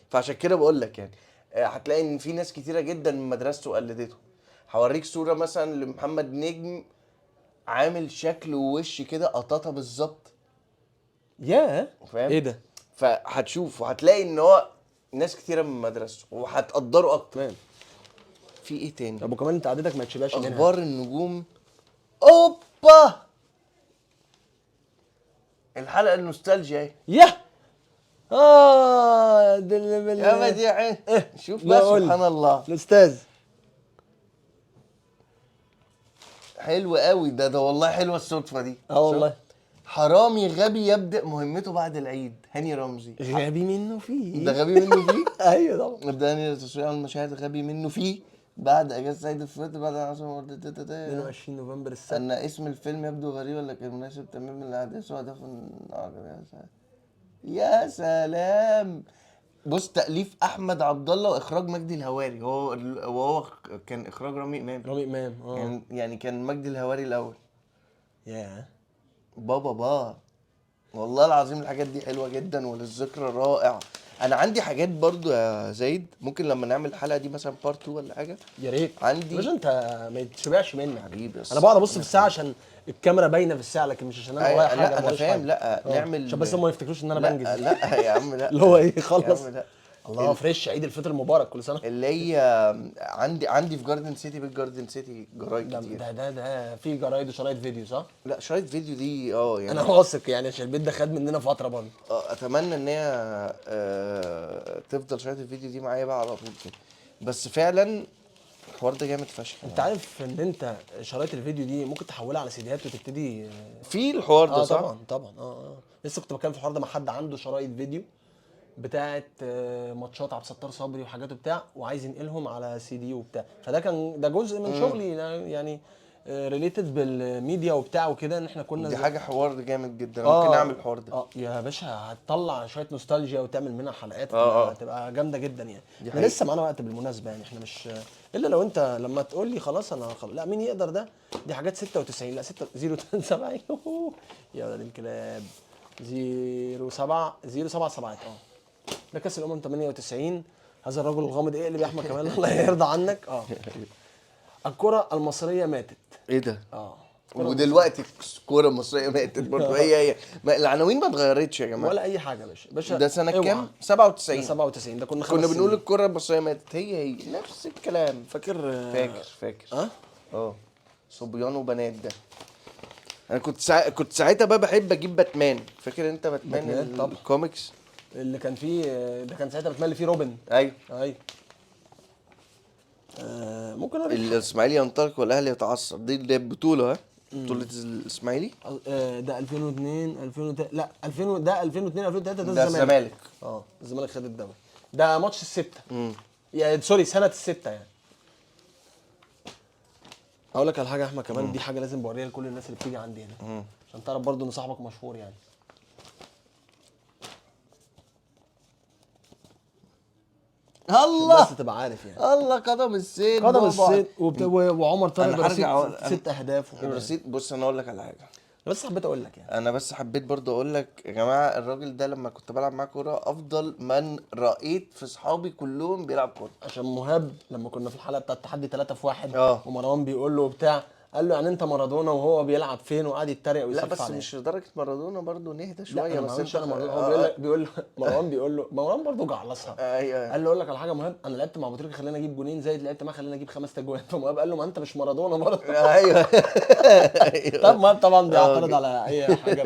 فعشان كده بقول لك يعني هتلاقي ان في ناس كتيرة جدا من مدرسته قلدته. هوريك صوره مثلا لمحمد نجم عامل شكل ووش كده قطاطه بالظبط. ياه. فاهم؟ ايه ده؟ فهتشوف وهتلاقي ان هو ناس كتيرة من مدرسته وهتقدره اكتر. تمام. في ايه تاني؟ طب وكمان انت عادتك ما تشبعش منها. اخبار النجوم. اوبا، الحلقة النوستالجيا اهي. ياه. ده اللي يا بديع، شوف لا بقى قول. سبحان الله. الاستاذ حلو قوي ده والله، حلوة الصدفة دي. والله. حرامي غبي يبدأ مهمته بعد العيد، هاني رمزي. غبي منه فيه. ده غبي منه فيه؟ ايوه طبعا. نبدأ هاني تصوير عن المشاهد غبي منه فيه بعد اجازه عيد الفطر بعد عاصم 22 نوفمبر السنة. ان اسم الفيلم يبدو غريبا لكن مناسب تماما للاحداث وهدف. يا سلام. بص، تأليف احمد عبد الله واخراج مجدي الهواري. وهو كان اخراج رامي امام. رامي امام. يعني كان مجدي الهواري الاول. ياه. بابا با والله العظيم الحاجات دي حلوة جدا وللذكرى رائع. انا عندي حاجات برضو يا زايد، ممكن لما نعمل الحلقة دي مثلا part 2 ولا حاجة. يا ريت. عندي باشا انت ما تشبعش مني حبيبي. انا بقعد ابص في الساعة عشان الكاميرا باينة في الساعة، لكن مش عشان انا ورايا حاجة. لا انا فاهم. لا نعمل عشان بس هم ما يفتكروش ان انا بنجز. لا يا عم لا. اللي هو ايه خلص. يا عم لا. الله fresh، عيد الفطر المبارك كل سنة. اللي هي عندي في جاردن سيتي، بيت جاردن سيتي جرايد كتير. ده في جرايد وشرايط فيديو صح؟ لا شرايط فيديو دي يعني انا واثق يعني عشان البيت ده خد مننا فترة برضه. اتمنى ان هي تفضل شرايط الفيديو دي معايا بقى على طول كده. بس فعلا الحوار ده جامد فشخ. انت عارف ان انت شرايط الفيديو دي ممكن تحولها على سيديهات وتبتدي في الحوار ده صح؟ طبعا طبعا. لسه كنت بتكلم في الحوار ده مع حد عنده شرايط فيديو بتاعه ماتشات عبد الستار صبري وحاجات وبتاع، وعايز ينقلهم على سي دي وبتاع. فده كان ده جزء من شغلي يعني related بال media وبتاع وكده، ان احنا كنا دي حاجة حوار جامد جدا. ممكن نعمل الحوار ده. يا باشا هتطلع شوية نوستالجيا وتعمل منها حلقات تبقى جامدة جدا يعني. احنا لسه معانا وقت بالمناسبة يعني، احنا مش الا لو انت لما تقول لي خلاص انا لا مين يقدر ده؟ دي حاجات 96 لا 6 0 7 يا ولاد الكلاب 0 7 0 7 7. ده كاس الامم 98. هذا الرجل الغامض اقلب يا احمد كمال الله يرضى عنك. الكرة المصرية ماتت. ايه ده؟ ودلوقتي الكرة المصرية ماتت برضه. هي العناوين ما اتغيرتش يا جماعة ولا أي حاجة يا باشا. باشا ده سنة كام؟ 97. ده 97. ده كنا كنا بنقول الكرة المصرية ماتت، هي نفس الكلام. فاكر؟ فاكر. صبيان وبنات ده. أنا كنت ساعتها بقى بحب أجيب باتمان. فاكر أنت باتمان الكوميكس؟ اللي كان فيه ده كان ساعتها باتمان اللي فيه روبن. ايوه. ممكن الاسماعيلي ينطلق والاهلي يتعثر، دي البطولة. بطوله الاسماعيلي. ده 2002 2003 لا 2000 ده 2002 2003 ده الزمالك. الزمالك خد الدوري. ده ماتش الستة. يعني sorry سنة الستة يعني. اقول لك على حاجة يا احمد كمان، دي حاجة لازم بوريها لكل الناس اللي بتيجي عندي هنا عشان تعرف برضو ان صاحبك مشهور يعني. الله بس تبقى عارف يعني. الله قدم السيد. قدم السيد وعمر طارق برصيد 6 اهداف وكده. رصيد. بص انا اقول لك على حاجة، بس حبيت اقول لك يعني. انا بس حبيت برضو اقول لك يا جماعة، الراجل ده لما كنت بلعب معاه كورة افضل من رايت في اصحابي كلهم بيلعب كورة. عشان مهاب لما كنا في الحلقة بتاعه التحدي 3 في 1 ومروان بيقول له بتاع، قال له يعني انت مارادونا وهو بيلعب فين، وقعد يتريق ويسف. لا بس مش لدرجة مارادونا برضه، نهدى شوية. لا بس انا مارادونا. هو بيقول مروان بيقول له، مروان برضه جعلصها. ايوه. قال له اقول لك على حاجة مهاب، انا لعبت مع ابو تريكه خلاني اجيب جونين، زايد لعبت معاه خلاني اجيب 5 اجوان. فمهاب قال له ما انت مش مارادونا برضه. ايوه. طب مهاب طبعا بيعترض على اي حاجة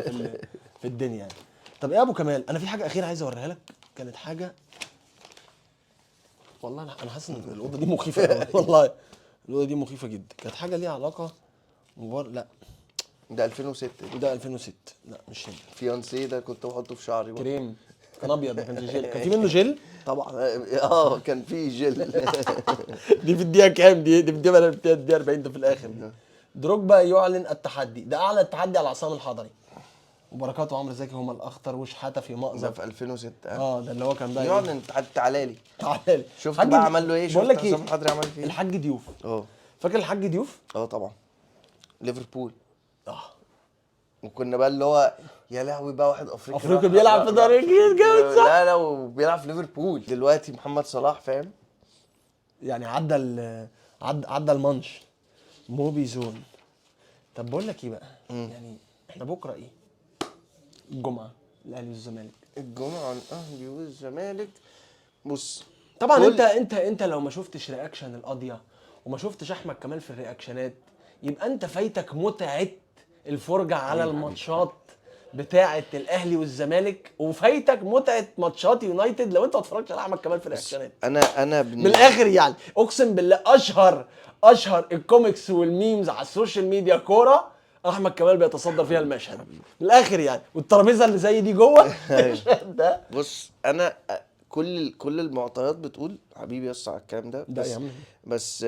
في الدنيا يعني. طب ايه يا ابو كمال، انا في حاجة اخيرة عايز اوريها لك، كانت حاجة والله انا حاسس ان الاوضة دي مخيفة قوي، والله الاوضة دي مخيفة جدا. كانت حاجة ليها علاقة مبار، لا ده 2006 دي. ده 2006، لا مش هنا. فيانسيه ده كنت بحطه في شعري برضه. كريم كان ابيض، ما كانش جل. كان في منه جل؟ طبعا اه كان في جل. دي في الدقيقة كام دي؟ دي في الدقيقة 40، ده في الاخر دي. دروجبا يعلن التحدي، ده اعلى التحدي على عصام الحضري. وبركات وعمرو زكي هما الاخطر، وشحاته في ده مأزق. في 2006. اه ده اللي هو كان بقى إيه؟ يعلن التحدي، تعالى لي. تعالى لي. شفت حاج بقى عمل له ايه؟ بقول شفت لك ايه؟ عصام الحضري عمل فيه ايه؟ الحاج ضيوف. اه فاكر الحاج ضيوف؟ اه طبعا، ليفربول. اه وكنا بقى اللي هو يا لهوي بقى، واحد افريقي افريقي بيلعب في دوري انجليزي جامد، صح؟ لا لا، وبيلعب في ليفربول دلوقتي محمد صلاح، فاهم؟ يعني عدى ال عدى المانش. موبي زون. طب بقول لك ايه بقى؟ يعني احنا بكره ايه؟ الجمعة الاهلي والزمالك. الجمعة الاهلي والزمالك. بص طبعا انت لو ما شفتش reaction القضية وما شفتش احمد كمال في ال reactionات، يبقى انت فايتك متعه الفرجة على الماتشات بتاعه الاهلي والزمالك، وفايتك متعه ماتشات يونايتد لو انت ما اتفرجتش على احمد كمال في ال reactionات. انا من الاخر يعني، اقسم بالله اشهر ال comics وال memes على ال social media كورة، احمد كمال بيتصدر فيها المشهد من الاخر يعني، والترابيزه اللي زي دي جوه المشهد ده. بص انا كل المعطيات بتقول حبيبي يس على الكلام ده، ده بس يا عم. بس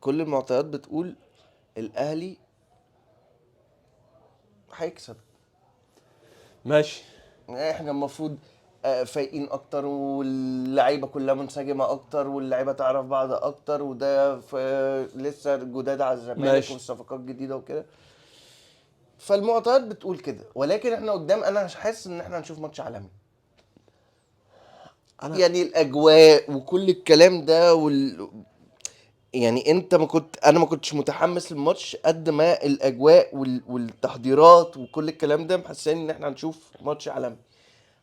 كل المعطيات بتقول الاهلي هيكسب. ماشي. احنا المفروض فايقين اكتر، واللعيبة كلها منسجمه اكتر، واللعيبة تعرف بعض اكتر، وده لسه جداد على الزمالك والصفقات جديدة وكده، فالمعطيات بتقول كده. ولكن احنا قدام، انا مش حاسس ان احنا هنشوف ماتش عالمي. يعني الاجواء وكل الكلام ده يعني انت ما كنت، انا ما كنتش متحمس للماتش قد ما الاجواء والتحضيرات وكل الكلام ده محسساني ان احنا هنشوف ماتش عالمي.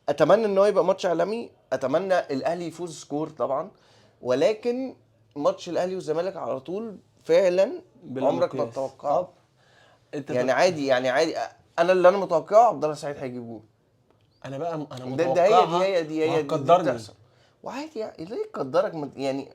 اتمنى ان هو يبقى ماتش عالمي، اتمنى الاهلي يفوز score طبعا، ولكن ماتش الاهلي والزمالك على طول فعلا عمرك ما تتوقعه. يعني عادي، يعني عادي. انا اللي انا متوقعه عبد الله سعيد هيجيب جول. انا بقى انا متوقعها. ده هي دي وعادي يعني، ليه تقدرك يعني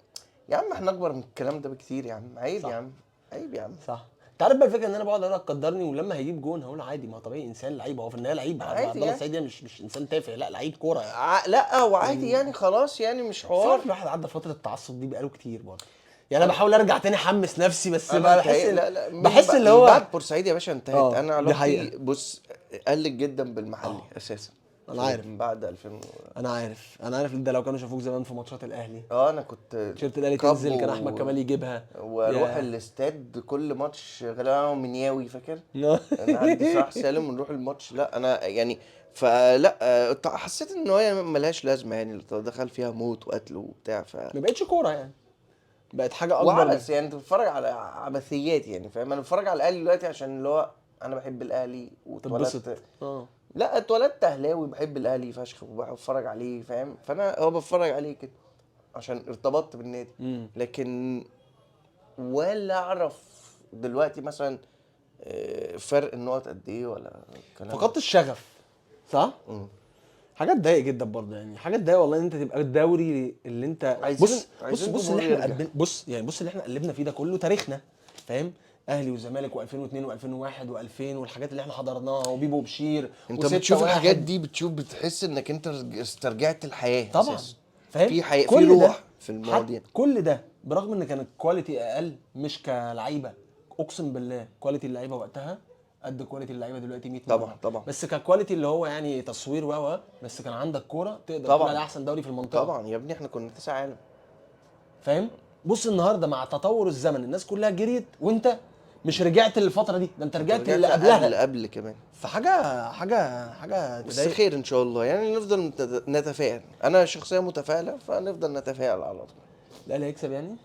يا عم؟ احنا اكبر من الكلام ده بكتير يا عم، عيب يا عم، عيب يا عم. صح. انت عارف بقى الفكرة ان انا بقعد اقول لك قدرني، ولما هيجيب جون هقول عادي، ما هو طبيعي، انسان لعيب، هو في النهاية لعيب. عبد الله السعيد مش انسان تافه، لا لعيب كورة يعني. لا وعادي يعني، خلاص يعني مش حوار. الواحد عدى فترة التعصب دي بقاله كتير برضه يعني. انا بحاول ارجع تاني احمس نفسي، بس بحس لا لا، بحس اللي هو بعد بورسعيد يا باشا انتهت. انا علاقتي بص قلت جدا بالمحلي اساسا. انا عارف من بعد 2000. انا عارف، انا عارف. ده لو كانوا شافوك زمان في ماتشات الاهلي. انا كنت تيشيرت الاهلي تنزل كان احمد كمال يجيبها، واروح الاستاد كل ماتش غالبا منياوي، فاكر؟ انا عندي صلاح سالم ونروح الماتش. لا انا يعني فلا حسيت ان هي ملهاش لازمه يعني، دخل فيها موت وقتل وبتاع، ما بقتش كورة يعني، بقت حاجة اكبر. وعبث يعني، انت بتتفرج على عبثيات يعني، فاهم؟ انا بتفرج على الاهلي دلوقتي عشان اللي هو انا بحب الاهلي واتولدت. لا اتولدت اهلاوي، بحب الاهلي فشخ وبتفرج عليه، فاهم؟ فانا هو بتفرج عليه كده عشان ارتبطت بالنادي. لكن ولا اعرف دلوقتي مثلا فرق النقط قد ايه ولا الكلام. فقدت الشغف، صح؟ حاجة تضايق جدا برضه يعني، حاجة تضايق والله ان انت تبقى الدوري اللي انت بص بص بص اللي احنا بص يعني، بص اللي احنا قلبنا فيه ده كله تاريخنا، فاهم؟ اهلي وزمالك و2002 و2001 و2000 والحاجات اللي احنا حضرناها وبيبو وبشير. انت بتشوف الحاجات دي، بتشوف، بتحس انك انت استرجعت الحياة طبعا، فاهم؟ في حياة، في روح في المواضيع. كل ده برغم ان كان ال quality اقل، مش كلعيبه، اقسم بالله quality اللعيبة وقتها قد quality اللعيبة دلوقتي 100 مرة. طبعا طبعا. بس ك quality اللي هو يعني تصوير و بس كان عندك كورة تقدر تقول عليها احسن دوري في المنطقة. طبعا يا ابني، احنا كنا 9 عالم، فاهم؟ بص النهارده مع تطور الزمن الناس كلها جريت، وانت مش رجعت للفترة دي، ده انت رجعت اللي قبلها، قبل كمان. فحاجه حاجة حاجة بس خير ان شاء الله يعني، نفضل نتفائل. انا شخصية متفائلة، فنفضل نتفائل على طول. الاهلي هيكسب يعني؟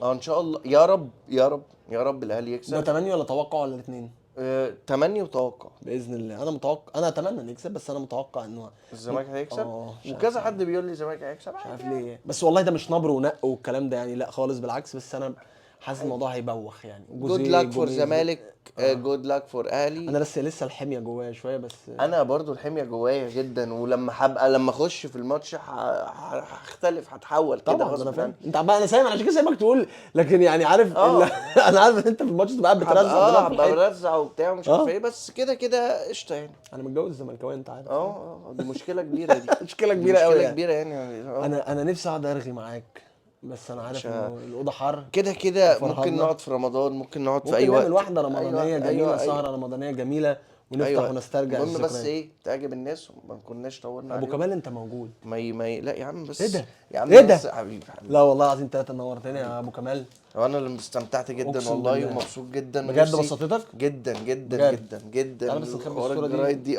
ان شاء الله، يا رب يا رب يا رب الاهلي يكسب. ده تمني ولا توقع ولا الاثنين؟ تمني وتوقع باذن الله. انا متوقع، انا اتمنى ان يكسب، بس انا متوقع انه الزمالك هيكسب. وكذا حد بيقول لي الزمالك هيكسب، مش عارف ليه، بس والله ده مش نبر ونق والكلام ده يعني، لا خالص بالعكس، بس انا حاسس الموضوع هيبوخ يعني. good luck for زمالك. good luck for اهلي. انا لسه الحمية جوايا شوية بس. انا برضو الحمية جوايا جدا، ولما هبقى لما اخش في الماتش هختلف، هتحول كده طبعا غصب انا فاهم عني. انت عمال، انا سايب عشان كده سايبك تقول، لكن يعني عارف انا عارف ان انت في الماتش تبقى قاعد بترزع هبقى دماغك في الحيط. برزع وبتاع ومش عارف ايه، بس كده كده قشطه يعني. انا متجوز زملكاويه انت عارف. دي مشكلة كبيرة دي. مشكلة كبيرة قوي مشكلة يعني. كبيرة يعني. انا نفسي اقعد ارغي معاك، بس انا عارف انه الاوضة حر كده كده فرهدنا. ممكن نقعد في رمضان، ممكن نقعد في ممكن اي وقت، نعمل واحدة رمضانيه أيوة، جميلة، أيوة، أيوة. سهره رمضانيه جميلة، ونفتح ونسترجع المهم بس الذكريات. ايه تعجب الناس وما كناش طولنا ابو عليهم. كمال انت موجود. ما ي... ما ي... لا يا عم بس ايه ده؟ يا عم ايه ده؟ بس حبيبي حبيبي. لا والله العظيم ثلاثة، نورتني يا ابو كمال. وانا اللي استمتعت جدا أقسم والله بالله. ومبسوط جدا بجد ونفسي بسطتك؟ جدا جدا بجد. جدا جدا. تعالى بس نخبي حوار الصورة دي. الجرايد دي.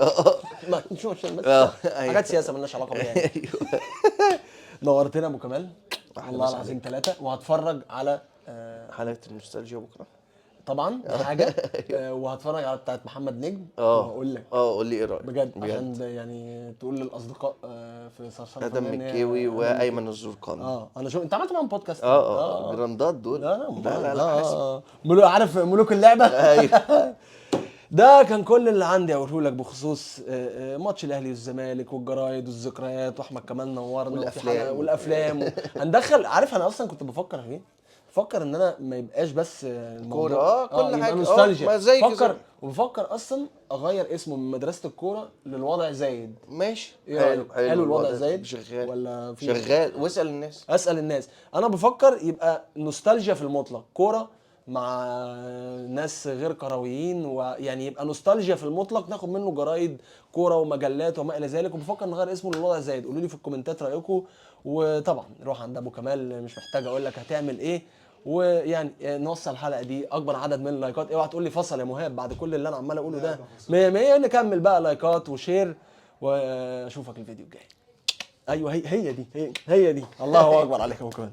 ما نشوف عشان بس أيوة. حاجات سياسة مالناش علاقة بيها يعني. ايوه نورتنا يا ابو كمال أحلى والله مسا العظيم ثلاثة. وهتفرج على حلقة النوستالجيا بكره طبعا دي حاجة، وهتفرج على بتاعت محمد نجم وهقول لك قول لي ايه رايك بجد، عشان يعني تقول للاصدقاء في صرصره ادم فنية إن هي- مكاوي وايمن الزرقاني. انا شو انت عملت معاهم بودكاست. جراندات دول. لا لا لا لا حاسب. عارف ملوك اللعبة. ايوه. ده كان كل اللي عندي اقوله لك بخصوص ماتش الاهلي والزمالك والجرايد والذكريات، واحمد كمال نورنا، وفي والأفلام. حلقة والافلام هندخل. عارف انا اصلا كنت بفكر في ايه؟ بفكر ان انا ما يبقاش بس الموضوع كورة، كل يبقى حاجة. نوستالجيا. ما زي كده. بفكر وبفكر اصلا اغير اسمه من مدرسه الكورة للوضع زايد. ماشي. إيه رأيك؟ حلو الوضع زايد شغال ولا في شغال، واسال الناس. اسال الناس. انا بفكر يبقى نوستالجيا في المطلق، كورة مع ناس غير كرويين، ويعني يبقى نوستالجيا في المطلق، ناخد منه جرايد كورة ومجلات وما الى ذلك. وبفكر نغير اسمه للوضع زايد. قولوا لي في الكومنتات رايكم. وطبعا روح عند ابو كمال، مش محتاج اقول لك هتعمل ايه. ويعني نوصل الحلقة دي اكبر عدد من اللايكات. اوعى تقول لي فصل يا مهاب بعد كل اللي انا عمال اقوله ده. 100 100 نكمل بقى لايكات و share، واشوفك الفيديو الجاي. ايوه هي دي، هي دي. الله اكبر عليك يا ابو كمال.